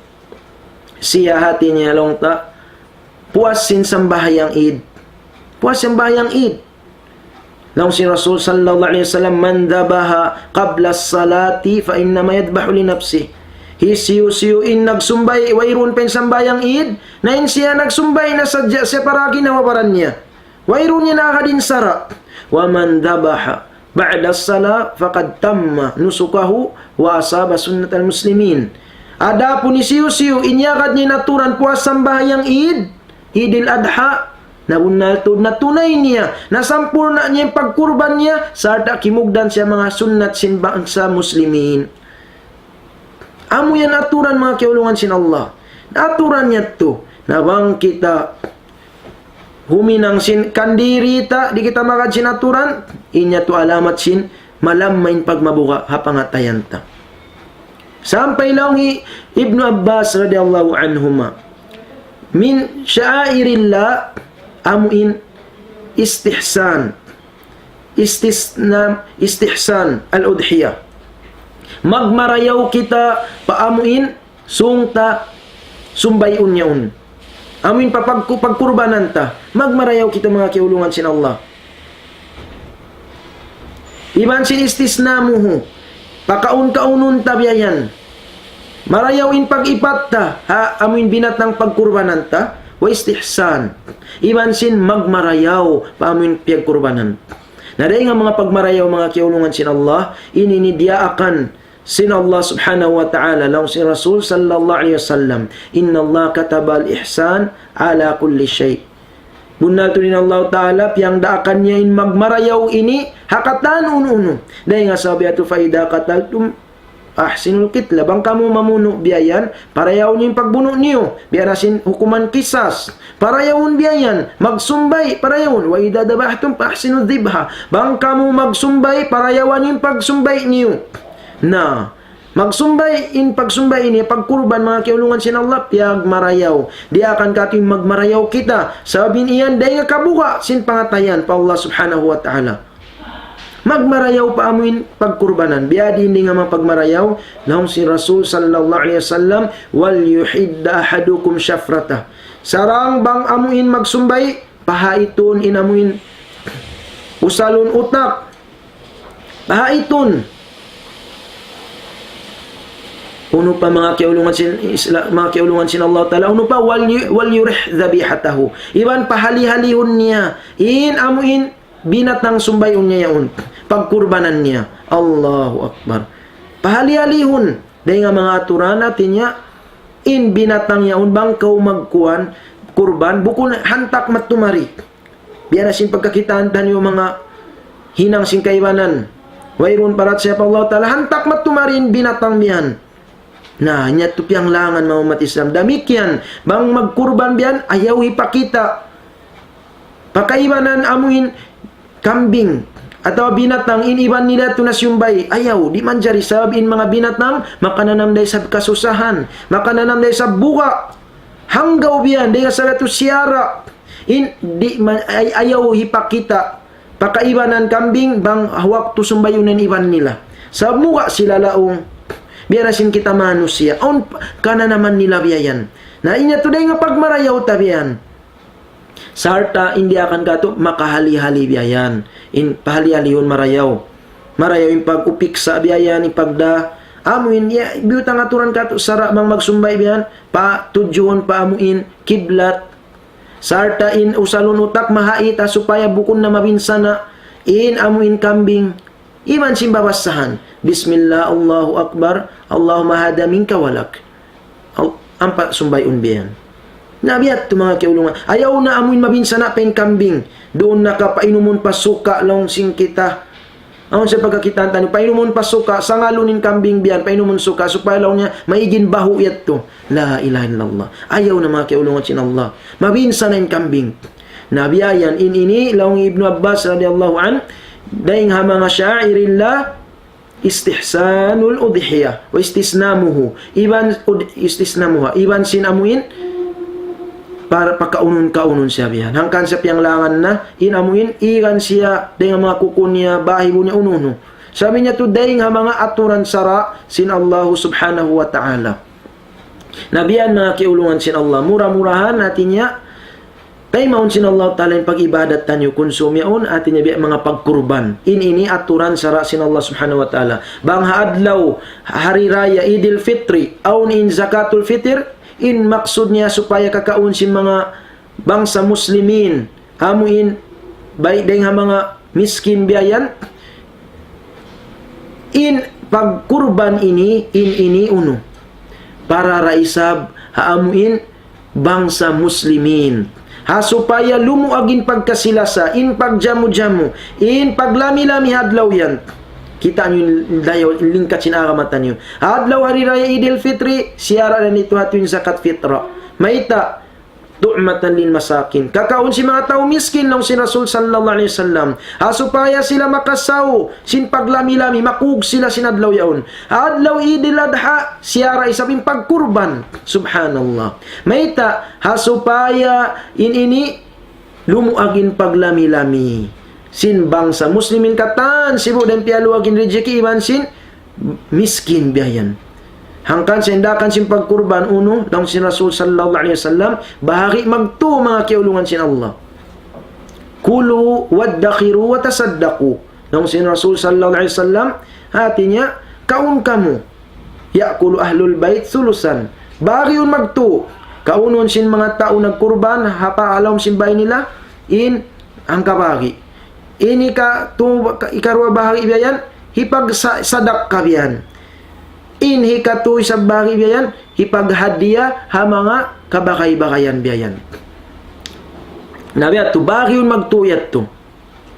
siya, hati niya laung ta, puas sin sambahayang Eid. Puas sambahayang Eid. Laung sin Rasul sallallahu alayhi wasallam, مَن ذَبَحَ قَبْلَ الصَّلَاةِ فَإِنَّمَا يَذْبَحُ لِنَفْسِهِ. Hisiyu-siyu in nagsumbay', wayruun pa in sambahayang Eid, na in siya nagsumbay' na sadja siya para ginawa-baran niya. Wayruun niya na agad in sara'. ومن ذبح بعد الصلاة فقد تم نسكه وأصاب سنة المسلمين. Adapun hisiyu-siyu in iyagad niya in aturan puas sambahayang Eid, Eidil Adha, na bunnal tuud na tunay niya, na sampurna' niya in pagkurban niya, sarta' kimugdan siya manga sunnat sin bangsa Muslimin. Amu yan aturan manga kiyaulungan sin Allah. Aturan yadtu. Na bang kita huminang sin kandiri ta, di' kita magad sin aturan, in yadtu alamat sin malamma in pagmabuga' ha pangatayan ta. Sampay laung hi Ibnu Abbas radiyallahu anhuma, من شعائر الله, amu in istihsan. Istisna, istihsan al-udhiyah. Magmarayaw kita pa amu in sung ta sumbay'un yaun. Amu in pa pagku-, pagkurbanan ta. Magmarayaw kita manga kiyaulungan sin Allah. Iban sin istisnamuhu. Pakaun-kaunun ta biya' yan. Marayaw in pag-ipat ta, ha, amu in binatang pagkurbanan ta, wa istihsan. Iban sin magmarayaw pa amu in piyagkurbanan. Na dayn ha manga pagmarayaw, manga kiyaulungan sin Allah, ini in diyaakan sin Allah subhanahu wa ta'ala, laung sin Rasul sallallahu alayhi wasallam, إن الله كتب الإحسان على كل شيء. Bunnal tuud in Allah Ta'ala, piyagdaakan niya in magmarayaw ini ha katan unu-unu. Dayn ha sabab yadtu, فإذا قتلتم فأحسنوا القتلة. Bang kamu mamunu' biya' yan, parayawun in pagbunu' niyu. Biya' na sin hukuman qisas. Parayawun biya' yan. Magsumbay', parayawun. وإذا ذبحتم فأحسنوا الذبحة. Bang kamu magsumbay', parayawan in pagsumbay' niyu. Na, magsumbay', in pagsumbay' ini, pagkurban, manga kiyaulungan sin Allah, piyagmarayaw. Diyaakan katu' in magmarayaw kita. Sabab in yan, dayn ha kabuga' sin pangatayan pa Allah subhanahu wa ta'ala. Magmarayaw pa amu in pagkurbanan. Biya' diin dayn ha manga pagmarayaw, laung sin Rasul sallallahu alayhi wasallam, وليحد أحدكم شفرته. Sarang bang amu in magsumbay', pahaitun in amu in usalun utak. Pahaitun. Unu pa manga kiyaulungan sin Isla-, manga kiyaulungan sin Allah Ta'ala, unu pa ولي-, وليرح ذبيحته. Iban pahali-halihun niya. In amu in binatang sumbay'un niya yaun. Pagkurbanan niya. Allahu Akbar. Pahali-halihun. Dayn ha manga aturan, hāti niya, in binatang yaun bang kaw magkuan, kurban, bukun hantak matumari. Biya' na sin pagkakitaan taniyu manga hinang sin kaibanan. Wayruun parat siya pa Allah Ta'ala, hantak matumari in binatang biya' yan. Na, in yadtu piyanglangan manga ummat Islam. Damikkiyan, bang magkurban biya' yan, ayaw hipakita'. Pakaibanan amu in kambing atawa binatang in iban nila tu na siyumbay'. Ayaw, di' manjari sabab in manga binatang makananam da isab kasusahan, makananam da isab buga'. Hanggaw biya' yan, dayn ha sabab yadtu siyara'. In, di' man, ay-, ayaw hipakita'. Pakaibanan kambing bang waktu sumbay'un in iban nila. Sabab buga' sila laung. Biya' na sin kita manusiya'. Awn p-, kananaman nila biya' yan. Na in yadtu dayn ha pagmarayaw ta biya' yan. Sarta' in diyaakan katu' makahali-hali biya' yan. In pahali-halihun marayaw. Marayaw in pag-upiksa biya' yan, in pagda. Amu in, ya, biyutang aturan katu' sara' bang magsumbay' biya' yan. Patudjuhun pa amu in kiblat. Sarta' in usalun utak mahait ha supaya bukun na mabinsana'. In amu in kambing. Iban sin babasahan, بسم الله الله أكبر اللهم هذا منك ولك. Al-, ampa sumbay'un biya' yan. Na biya' yadtu manga kiyaulungan. Ayaw na amu in mabinsana' pa in kambing. Duun na ka painumun pa suka laung sin kita. Awn sa pagkakitaan taniyu, painumun pa suka, sangalun in kambing biya' yan, painumun suka, supaya laung niya, maig in bahu' yadtu. La ilaha illallah. Ayaw na manga kiyaulungan sin Allah. Mabinsana' in kambing. Na biya' yan, in ini, laung Ibnu Abbas radiyallahu anhu, dayn ha manga شعائر الله استحسان الأضحية واستسنامه. Iban ud-, استسنامها. Iban sin amu in, par-, pakaunun-kaunun siya biya' yan. Hangkan siya piyanglangan na, in amu in, iban siya, dayn ha manga kuku niya, bahibu niya, unu-unu. Sabab in yadtu dayn ha manga aturan sara' sin Allah subhanahu wa ta'ala. Na biya' yan manga kiyaulungan sin Allah. Mura-murahan, hāti niya, Taymaun sin Allah Ta'ala in pag-ibadat taniyu kunsum yaun, hati niya biya' manga pagkurban. In ini aturan sara' sin Allah Subhanahu wa Ta'ala. Bang ha adlaw hari raya Idil Fitri, awn in Zakatul Fitr, in maksud niya supaya kakaun sin manga bangsa Muslimin, amu in bay dayng ha manga miskin biya' yan, in pagkurban ini, in ini unu. Para da isab ha amu in bangsa Muslimin. Ha supaya lumuag in pagkasi-lasa, in pagjamu-jamu, in paglami-lami ha adlaw yan. Kita' niyu in dayaw, lingkat sin agama taniyu. Ha adlaw hari raya Idil Fitri, siyara' da nitu hatu in zakat fitra. Mayta', tu'matan lil masakin. Kakaun sin manga tau miskin, laung sin Rasul sallallahu alayhi wasallam. Ha supaya sila makasaw sin paglami-lami, makug sila sin adlaw yaun. Ha adlaw Idil Adha, siyara' isab in pagkurban. Subhanallah. Mayta', ha supaya in ini lumuag in paglami-lami sin bangsa Muslimin katan, sibu' da in piyaluag in rijiki iban sin miskin biya' yan. Hangkan sa in daakan sin pagkurban unu, laung sin Rasul sallallahu alayhi wasallam, bahagi' magtu manga kiyaulungan sin Allah. Kulu waddakhiru wa tasaddaqu. Laung sin Rasul sallallahu alayhi wasallam, hati niya, kaun kamu. Ya'kulu ahlul bayt thuluthan. Bahagi' magtu. Kaunun sin manga tau nagkurban, ha pa-, ha lawm sin bay nila, in hangka bahagi'. In hikatu, hikaruwa bahagi' biya' yan, hipagsa-, sadakka biya' yan. In hikatu isab bahagi' biya' yan, hipaghadiya ha manga kabagay-bagayan biya' yan. Na biya' tu, bahagi' magtu yadtu.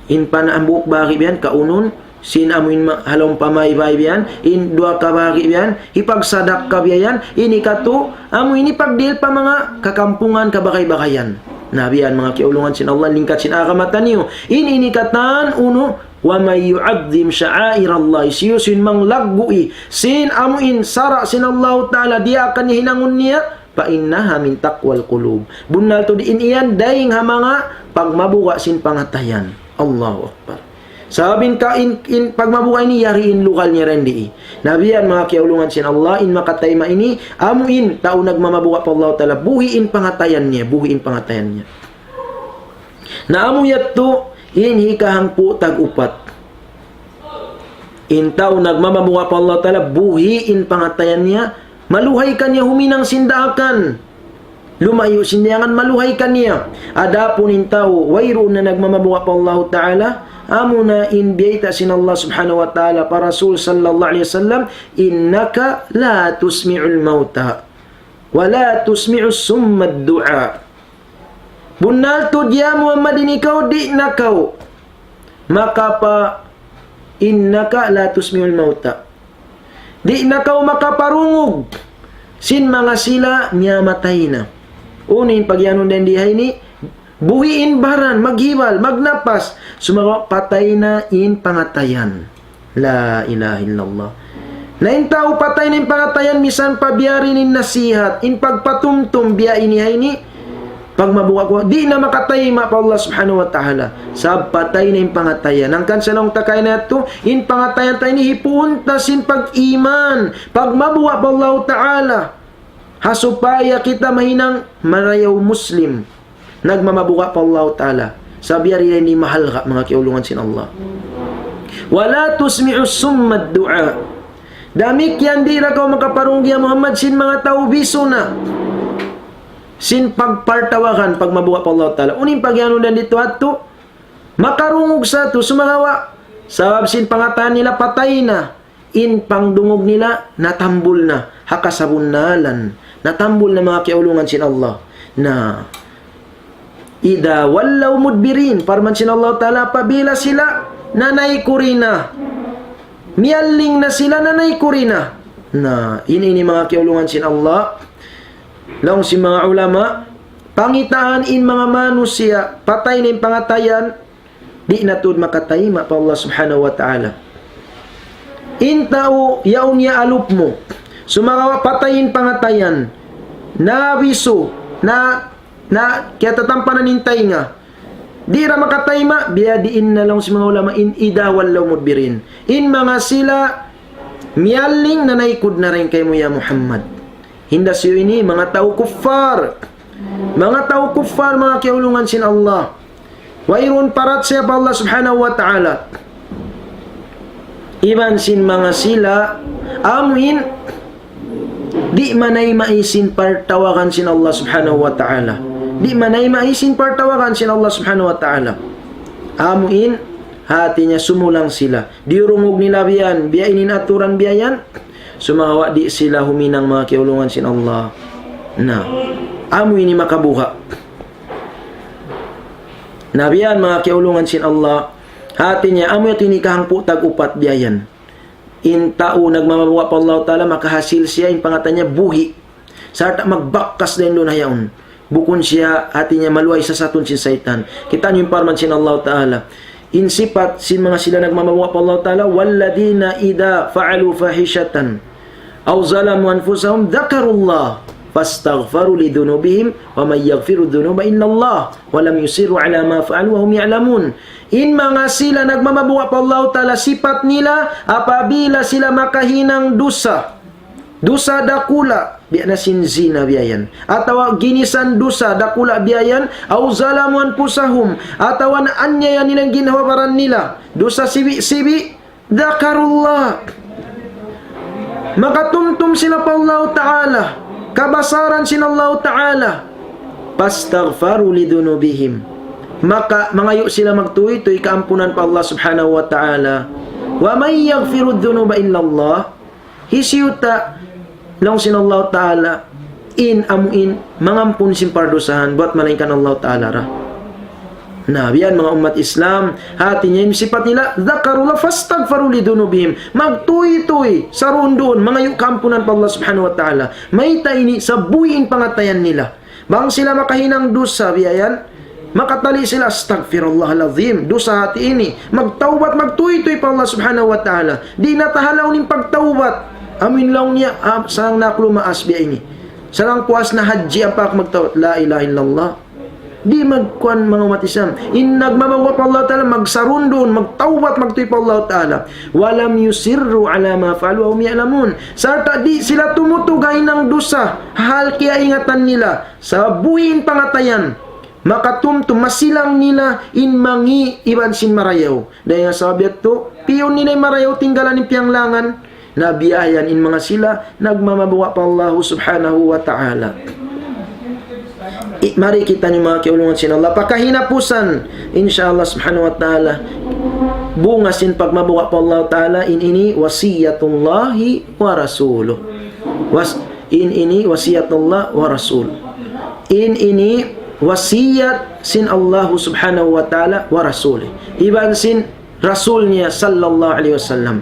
In pan hambuuk bahagi' biya' yan, kaunun, sin amu in ma-, ha lawm pa may bay biya' yan, in duwa ka bahagi' biya' yan, hipagsadakka biya' yan, in hikatu, amu in hipagdihil pa manga kakampungan kabagay-bagayan. Na biya' yan manga kiyaulungan sin Allah, lingkat sin agama taniyu. In ini katan unu, ومن يعظم شعائر الله, hisiyu-siyu in manglaggu' sin amu in sara' sin Allah Ta'ala, diyaakan niya hinangun niya, فإنها من تقوى القلوب. Bunnal tuud in yan dayng ha manga pagmabuga' sin pangatayan. Allahu Akbar. Sabab in ka-, in, in pagmabuga' ini yari in lugal niya rendi. Na biya' yan manga kiyaulungan sin Allah, in makatayma' ini, amu in tau nagmamabuga' pa Allah Ta'ala, buhi' in pangatayan niya, buhi' in pangatayan niya. Na amu yadtu, in hikahangpu' tag-upat. In tau nagmamabuga' pa Allah Ta'ala, buhi' in pangatayan niya, maluhay kaniya huminang sin daakan. Lumayu' sin daakan, maluhay kaniya. Adapun in tau, wayruun na nagmamabuga' pa Allah Ta'ala, amu na in biyayta' sin Allah Subhanahu wa Ta'ala pa Rasul sallallahu alayhi wasallam, إنك لا تسمع الموتى ولا تسمع الصم الدعاء. Bunnal tuud ya Muhammad, in ikaw di' na kaw makapa-, إنك لا تسمع الموتى. Di' na kaw makaparungug sin manga sila miyamatay na. Unu in pagiyanun dayn di ha ini, buhi' in baran, maghibal, magnapas, sumagawa' patay na in pangatayan. La ilaha illallah. Na in tau patay na in pangatayan, misan pa biya' diin in nasihat, in pagpatumtum biya' ini ha ini, pagmabuga' ku, di' na makatayma' pa Allah Subhanahu wa Ta'ala. Sabab patay na in pangatayan. Hangkan sa laung ta kaina yadtu, in pangatayan ta ini hipuun ta sin pag-iman, pagmabuga' pa Allah Ta'ala. Ha supaya kita mahinang marayaw Muslim. Nagmamabuga' pa Allah Ta'ala. Sabab yari ini mahalga', manga kiyaulungan sin Allah. ولا تسمع الصم الدعاء. Damikkiyan di' da kaw makaparungug ya Muhammad sin manga tau bisu na sin pagpartawagan, pagmabuga' pa Allah Ta'ala. Unu in pagiyanun dayn di ha yadtu, makarungug sa yadtu, sumagawa', sabab sin pangatayan nila patay na. In pangdungug nila natambul na, ha kasabunnalan, natambul na, manga kiyaulungan sin Allah. Na, إذا ولوا مدبرين, parman sin Allah Ta'ala, apabila sila nanaykuri na, miyalling na sila, nanaykuri na. Na, ini, ini manga kiyaulungan sin Allah, laung sin manga ulama, pangitaan in manga manusiya', patay na in pangatayan, di' na tuud makatayma' pa Allah Subhanahu wa Ta'ala. In tau yaun ya alup mu, sumagawa' patay in pangatayan, nabisu, na, na, kiyatatampanan in taynga, di' da makatayma', biya' diin na laung sin manga ulama in إذا ولوا مدبرين. In manga sila miyalling nanaykud na dayn kaymu ya Muhammad. Hinda siyu ini manga tau kuffar. Manga tau kuffar, manga kiyaulungan sin Allah. Wayruun parachaya pa Allah subhanahu wa ta'ala. Iban sin manga sila, amuin, di' manayma' sin partawagan sin Allah subhanahu wa ta'ala. Di' manayma' sin partawagan sin Allah subhanahu wa ta'ala. Amuin, hati niya sumulang sila. Diyurungug nila biya' yan, biya' ini in aturan biya' yan. Sumagawa' di' sila huminang, manga kiyaulungan sin Allah. Na, amu ini makabuga'. Na biya' yan, manga kiyaulungan sin Allah. Hati niya, amu yadtu ini kahangpu' tag-upat biya' yan. In tau nagmamabuga' pa Allah Ta'ala, makahasil siya, in pangatayan niya buhi'. Sarta' magbakkas dayn duun ha yaun. Bukun siya, hati niya, maluhay sasatun sin saytan. Kitaa niyu in parman sin Allah Ta'ala. In sipat sin manga sila nagmamabuga' pa Allah Ta'ala, وَالَّذِينَ إِذَا فَعَلُوا فَاحِشَةً أَوْ ظَلَمُوا أَنْفُسَهُمْ ذَكَرُوا اللَّهَ فَاسْتَغْفَرُوا لِذُنُوبِهِمْ وَمَنْ يَغْفِرُ الذُّنُوبَ إِلَّا اللَّهُ وَلَمْ يُصِرُّوا عَلَى مَا فَعَلُوا وَهُمْ يَعْلَمُونَ. In manga sila nagmamabuga' pa Allah Ta'ala, sipat nila, apabila sila makahinang dusa, dusa dakula', biya' na sin zina biya' yan. Atawa ginisan dusa dakula' biya' yan, أَوْ ظَلَمُوا أَنْفُسَهُمْ, atawa naanyaya nila in ginhawa-baran nila, dusa sibi'-sibi', ذَكَرُوا اللَّهَ. Makatumtum sila pa Allah Ta'ala, kabasaran sin Allah Ta'ala. فَاسْتَغْفَرُوا لِذُنُوبِهِمْ. Maka, mangayu' sila magtūy-tūy kaampunan pa Allah Subhanahu wa Ta'ala. وَمَنْ يَغْفِرُ الذُّنُوبَ إِلَّا اللَّهُ. Hisiyu ta, laung sin Allah Ta'ala, in amuin mangampun sin pardusahan buat malaingkan Allah Ta'ala ra. Na, biya' yan manga ummat Islam, hati niya in sipat nila, ذَكَرُوا اللَّهَ فَاسْتَغْفَرُوا لِذُنُوبِهِمْ. Magtūy-tūy, sarundun, mangayu' kaampunan pa Allah Subhanahu wa Ta'ala. Mayta' ini, sabuhi' in pangatayan nila. Bang sila makahinang dusa, biya' yan, makatali' sila, أَسْتَغْفِرُ اللَّهَ الْعَظِيمَ, dusa hati ini. Magtawbat, magtūy-tūy pa Allah Subhanahu wa Ta'ala. Di' na tahalaun in pagtawbat. Amuin laung niya, ah, sarang na aku lumaas biya' ini. Sarang puas na hajji ampa aku magtawbat. لَا إِلَهَ إِلَّا اللَّهُ. Di' magkuan manga ummat Islam. In nagmamabuga' pa Allah Ta'ala, magsarundun, magtawbat, magtūy pa Allah Ta'ala. وَلَمْ يُصِرُّوا عَلَى مَا فَعَلُوا وَهُمْ يَعْلَمُونَ. Sarta' di' sila tumutug ha hinang dusa, hal kiyaingatan nila. Sabuhi' in pangatayan, makatumtum, masilang nila in mangi' iban sin marayaw. Dayn ha sabab yadtu, piyun nila in marayaw, tinggalan in piyanglangan. Na biya' yan in manga sila nagmamabuga' pa Allah Subhanahu wa Ta'ala. I, mari kitaniyu manga kiyaulungan sin Allah. Pakahinapusan, insya Allah Subhanahu wa Ta'ala, bunga sin pagmabuga' pa Allah Ta'ala, in ini وَصِيَّةُ اللَّهِ وَرَسُولِهِ. Was-, in ini وَصِيَّةُ اللَّهِ وَرَسُولِهِ. In ini wasiyat sin Allah Subhanahu wa Ta'ala wa rasulih. Iban sin Rasul niya sallallahu alayhi wasallam.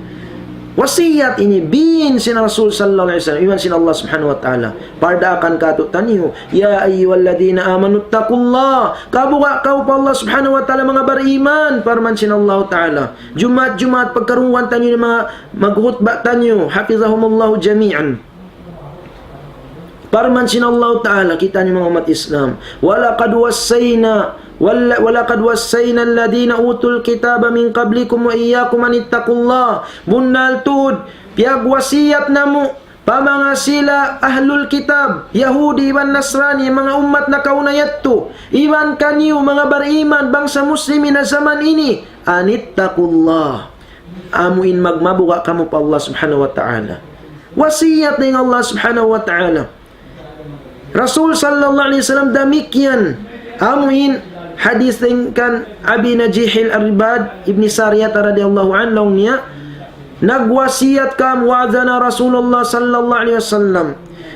Wasiyat ini, bin sin Rasul sallallahu alayhi wasallam, iban sin Allah Subhanahu wa Ta'ala. Pardaakan kātu'niyu, يَا أَيُّهَا الَّذِينَ آمَنُوا اتَّقُوا اللَّهَ. Kabuga' kaw pa Allah Subhanahu wa Ta'ala, manga bariman, parman sin Allah Ta'ala. Jumaat-Jumaat pagkarungugan taniyu in manga magkhutba taniyu, حَفِظَهُمُ اللَّهُ جَمِيعًا. Parman sin Allah Ta'ala, kitaniyu manga ummat Islam. وَلَقَدْ وَصَّيْنَا، وَلَ-، وَلَقَدْ وَصَّيْنَا الَّذِينَ أُوتُوا الْكِتَابَ مِنْ قَبْلِكُمْ وَإِيَّاكُمْ أَنِ اتَّقُوا اللَّهَ. Bunnal tuud, piyagwasiyat namu' pa manga sila ahlul kitab, Yahudi iban Nasrani, manga ummat nakauna yadtu, iban kaniyu, manga bariman, bangsa Muslimin ha jaman ini, أَنِ اتَّقُوا اللَّهَ. Amu in magmabuga' kamu pa Allah Subhanahu wa Ta'ala. Wasiyat dayn Allah Subhanahu wa Ta'ala. Rasul sallallahu alayhi wasallam damikkiyan. Amu in hadith dayn kan Abi Najih al-Irbad ibn Sariyah radiyallahu anhu, laung niya, nagwasiyat kami, وَعَظَنَا رَسُولُ اللَّهِ صَلَّى اللَّهُ عَلَيْهِ وَسَلَّمَ.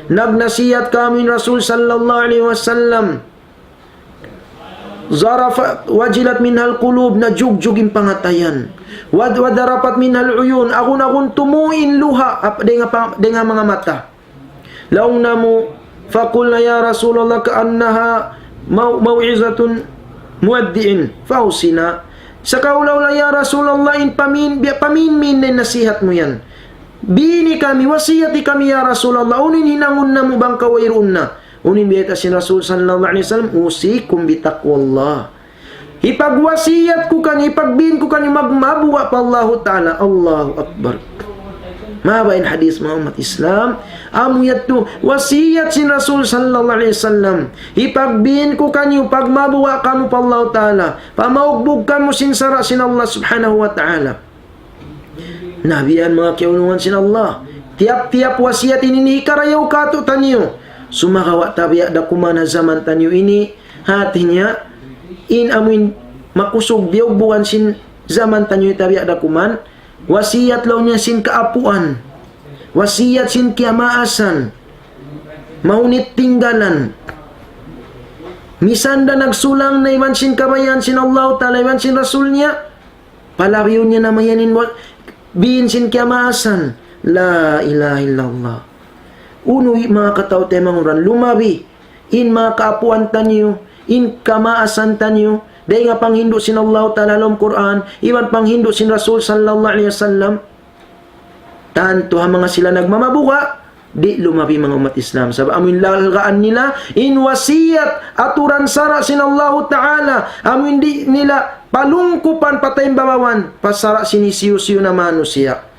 Nagnasiyat kami in Rasul sallallahu alayhi wasallam. ذَرَفَتْ وَجِلَتْ مِنْهَا الْقُلُوبُ, najugjug in pangatayan. وَ-، وَذَرَفَتْ مِنْهَا الْعُيُونُ, agun-agun tumuy in luha', ap-, dayn ha pa-, dayn ha manga mata. Laung namu', فَقُلْنَا يَا رَسُولَ اللَّهِ كَأَنَّهَا مَوْ-، مَوْعِظَةُ مُوَدِّعٍ فَأَوْصِنَا. Sakaula-ula, ya Rasulullah, in pamin-, biya' paminmin na in nasihat mu yan. Bini kami, wasiyati kami, ya Rasulullah, unu in hinangun namu' bang kaw wayruun na. Unu in biyayta' sin Rasul sallallahu alayhi wasallam, أُوصِيكُمْ بِتَقْوَى اللَّهِ. Hipagwasiyat ku kaniyu, hipagbin ku kaniyu, magmabuga' pa Allahu Ta'ala. Allahu Akbar. Mahaba' in hadith, manga ummat Islam. Amu yadtu wasiyat sin Rasul sallallahu alayhi wasallam. Hipagbin ku kaniyu, pagmabuga' kamu pa Allahu Ta'ala. Pamaugbug kamu sin sara' sin Allah subhanahu wa ta'ala. Na biya' yan, manga kiyaulungan sin Allah. Tiyap-tiyap wasiyat ini hikarayaw kātu'niyu. Sumagawa' tabiya' da kuman ha jaman taniyu ini. Hati niya, in amuin makusug biyugbugan sin jaman taniyu tabiya' da kuman. Wasiyat laung niya sin kaapuan. Wasiyat sin kiyamaasan. Mahunit tinggalan. Misan da nagsulang na iban sin kabayaan sin Allah Ta'ala, iban sin Rasul niya. Palabiyun niya na mayan in wa-, bin sin kiyamaasan. La ilaha illallah. Unu, manga kataw-taymanghuran, lumabi in manga kaapuan taniyu, in kamaasan taniyu, dayn ha panghindu' sin Allah Ta'ala ha lawm Qur'an, iban panghindu' sin Rasul sallallahu alayhi wasallam. Tantu ha manga sila nagmamabuga', di' lumabi, manga ummat Islam. Sabab amuin lalgaan nila in wasiyat, aturan sara' sin Allahu Ta'ala, amuin di' nila palungkupan, pataymbabawan pa sara' sin hisiyu-siyu na manusiya'.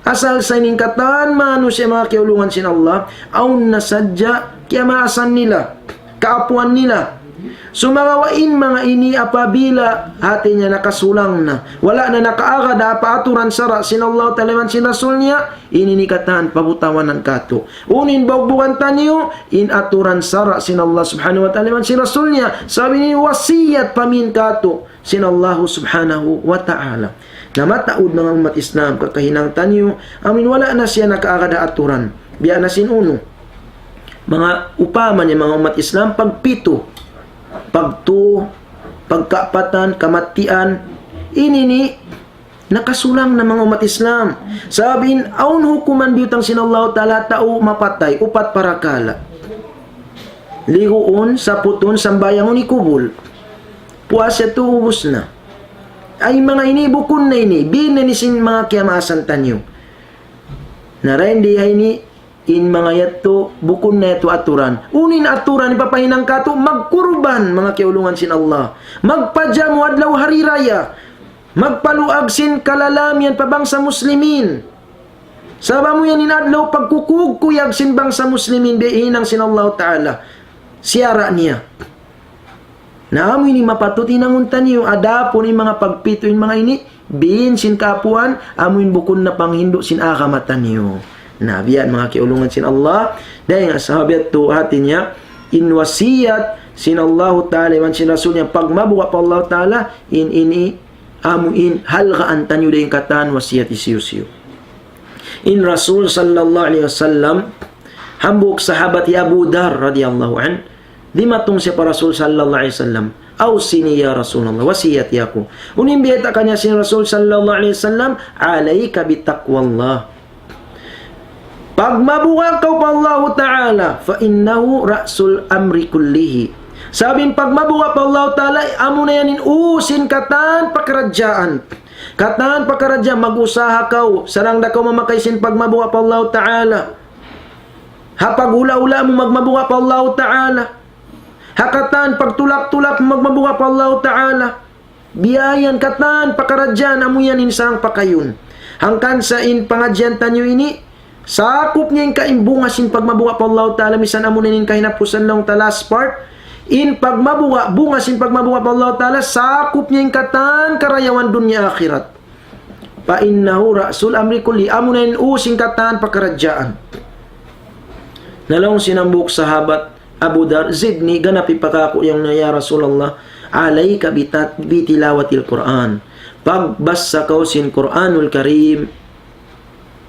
Asal sa in katan manusiya', manga kiyaulungan sin Allah, awn na sadja kiyamaasan nila, kaapuan nila. Sumagawa' in manga ini apabila hati niya nakasulang na, wala' na nakaagad ha aturan sara' sin Allah Ta'ala iban sin Rasul niya, ini in katan pabutawanan kātu'. Unu in biyugbugan taniyu, in aturan sara' sin Allah Subhanahu wa Ta'ala iban sin Rasul niya, sabab ini wasiyat pamin kātu' sin Allah Subhanahu wa Ta'ala. Na mataud, manga ummat Islam, kakahinang taniyu, amuin wala' na siya nakaagad ha aturan. Biya' na sin unu. Manga upama niya, manga ummat Islam, pagpitu, pagtu, pagkaapatan, kamatian, ini ini nakasulang na, manga ummat Islam. Sabab in awn hukuman biyutang sin Allah Ta'ala, tau mapatay, upat parakala'. Liguun, saputun, sambahayangun, ikubul. Puas yadtu, ubus na. Ay, manga ini, bukun na ini. Bin na ini sin manga kiyamaasan taniyu. Na dayn di ha ini, in manga yadtu, bukun na yadtu aturan. Unu in aturan, hipapahinang kātu', magkurban, manga kiyaulungan sin Allah. Magpajamu adlaw hari raya. Magpaluag sin kalalamian pa bangsa Muslimin. Sabab amu yan in adlaw pagkukuyag sin bangsa Muslimin, biya' hinang sin Allah Ta'ala. Siyara' niya. Na amu ini mapatut hinangun taniyu, adapun in manga pagpitu in manga ini, bin sin kaapuan, amu in bukun na panghindu' sin agama taniyu. Na biya' yan, manga kiyaulungan sin Allah, dayn ha sabab yadtu hati niya, in wasiyat sin Allah Ta'ala, iban sin Rasul niya, pagmabuga' pa Allah Ta'ala, in ini, amu in halgaan taniyu dayn katan wasiyat hisiyu-siyu. In Rasul sallallahu alayhi wasallam, hambuuk sahabat hi Abu Dhar radiyallahu anhu, dimatung siya pa Rasul sallallahu alayhi wasallam, "Awsini ya Rasulullah, wasiyati aku." Unu in biyayta' kaniya sin Rasul sallallahu alayhi wasallam, "Alayka bitaqwallah." Pagmabuga' kaw pa Allahu Ta'ala, "fa innahu ra'sul amri kullihi." Sabab in pagmabuga' pa Allahu Ta'ala, amuna yan in ū sin katan pakaradjaan. Katan pakaradjaan, mag-usaha kaw, sarang da kaw mamakay sin pagmabuga' pa Allahu Ta'ala. Ha paghula'-hula' mu, magmabuga' pa Allahu Ta'ala. Ha katan pagtulak-tulak mu, magmabuga' pa Allahu Ta'ala. Biya' yan katan pakaradjaan, amu yan in sarang pakayun. Hangkan sa in pangadjian taniyu ini, sakup niya in kain bunga sin pagmabuga' pa Allahu Ta'ala, misan amu na in kahinapusan laung ta last part. In pagmabuga', bunga sin pagmabuga' pa Allahu Ta'ala, sakup niya in katan karayawan dunya akhirat. "Fa innahu ra'sul amri kulli." Amu na in ū sin katan pakaradjaan. Na laung sin hambuuk sahabat, Abu Dhar, "Zidni, ganapi pa kāku'," laung niya, "ya Rasulullah, alayka bita-, bitilawatil Qur'an." Pagbasa kaw sin Qur'anul Karim,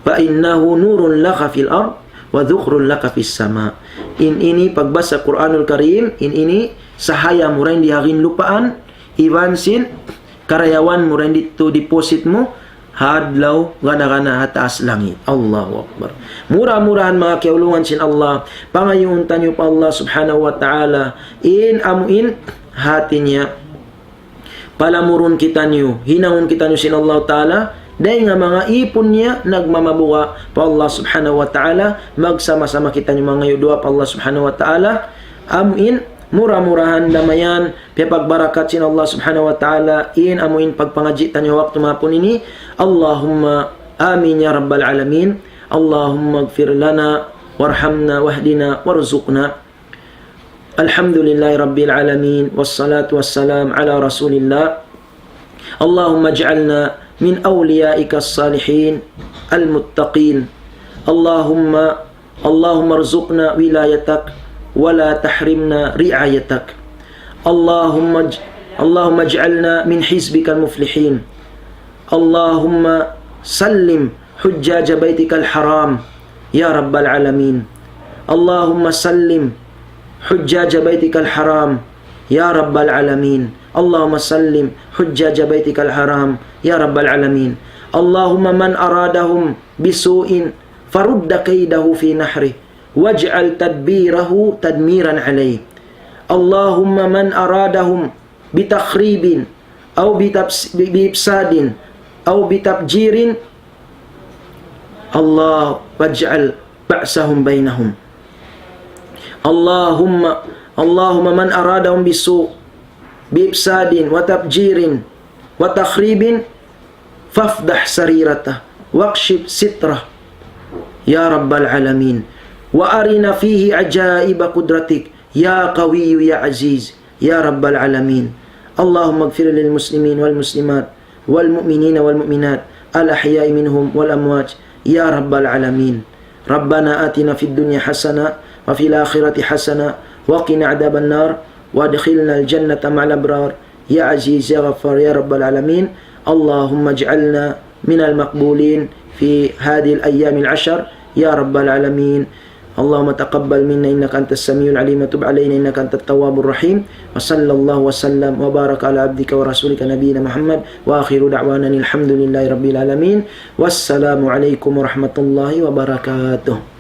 "fa innahu nurun laka fil ard, wa dhukhrun laka fis sama." In ini pagbasa Qur'anul Karim, in ini sahaya mu dayn di ha ginlupaan, iban sin karayawan mu dayn di tu deposit mu, ha adlaw gana-gana ha taas langit. Allahu Akbar. Mura-murahan manga kiyaulungan sin Allah, pangayuun taniyu pa Allah Subhanahu wa Ta'ala, in amu in hati niya, palamurun kitaniyu, hinangun kitaniyu sin Allah Ta'ala, dayn ha manga ipun niya, nagmamabuga' pa Allah Subhanahu wa Ta'ala, magsama-sama kitaniyu mangayu' duwaa pa Allah Subhanahu wa Ta'ala, amu in, mura-murahan da mayan, piyapagbarakat sin Allah Subhanahu wa Ta'ala, in amu in pagpangadji' taniyu waktu mahapun ini. Allahumma amin ya rabbal alamin. اللهم اغفر لنا وارحمنا واهدنا وارزقنا. الحمد لله رب العالمين، والصلاة والسلام على رسول الله. اللهم اجعلنا من أوليائك الصالحين المتقين. اللهم، اللهم ارزقنا ولايتك ولا تحرمنا رعايتك. اللهم اج-، اللهم اجعلنا من حزبك المفلحين. اللهم سلم حجاج بيتك الحرام يا رب العالمين. اللهم سلم حجاج بيتك الحرام يا رب العالمين. اللهم سلم حجاج بيتك الحرام يا رب العالمين. اللهم من أرادهم بسوء فرد كيده في نحره واجعل تدبيره تدميرا عليه. اللهم من أرادهم بتخريب أو بتفس-، بإفساد أو بتفجير، الله واجعل بعثهم بينهم. اللهم، اللهم من أرادهم بسوء بإفساد وتفجير وتخريب فافضح سريرته واكشف ستره يا رب العالمين، وأرنا فيه عجائب قدرتك يا قوي يا عزيز يا رب العالمين. اللهم اغفر للمسلمين والمسلمات والمؤمنين والمؤمنات الأحياء منهم والأموات يا رب العالمين. ربنا آتنا في الدنيا حسنة وفي الآخرة حسنة وقنا عذاب النار وأدخلنا الجنة مع الأبرار يا عزيز يا غفار يا رب العالمين. اللهم اجعلنا من المقبولين في هذه الأيام العشر يا رب العالمين. اللهم تقبل منا إنك أنت السميع العليم وتب علينا إنك أنت التواب الرحيم. وصلى الله وسلم وبارك على عبدك ورسولك نبينا محمد، وآخر دعوانا الحمد لله رب العالمين. والسلام عليكم ورحمة الله وبركاته.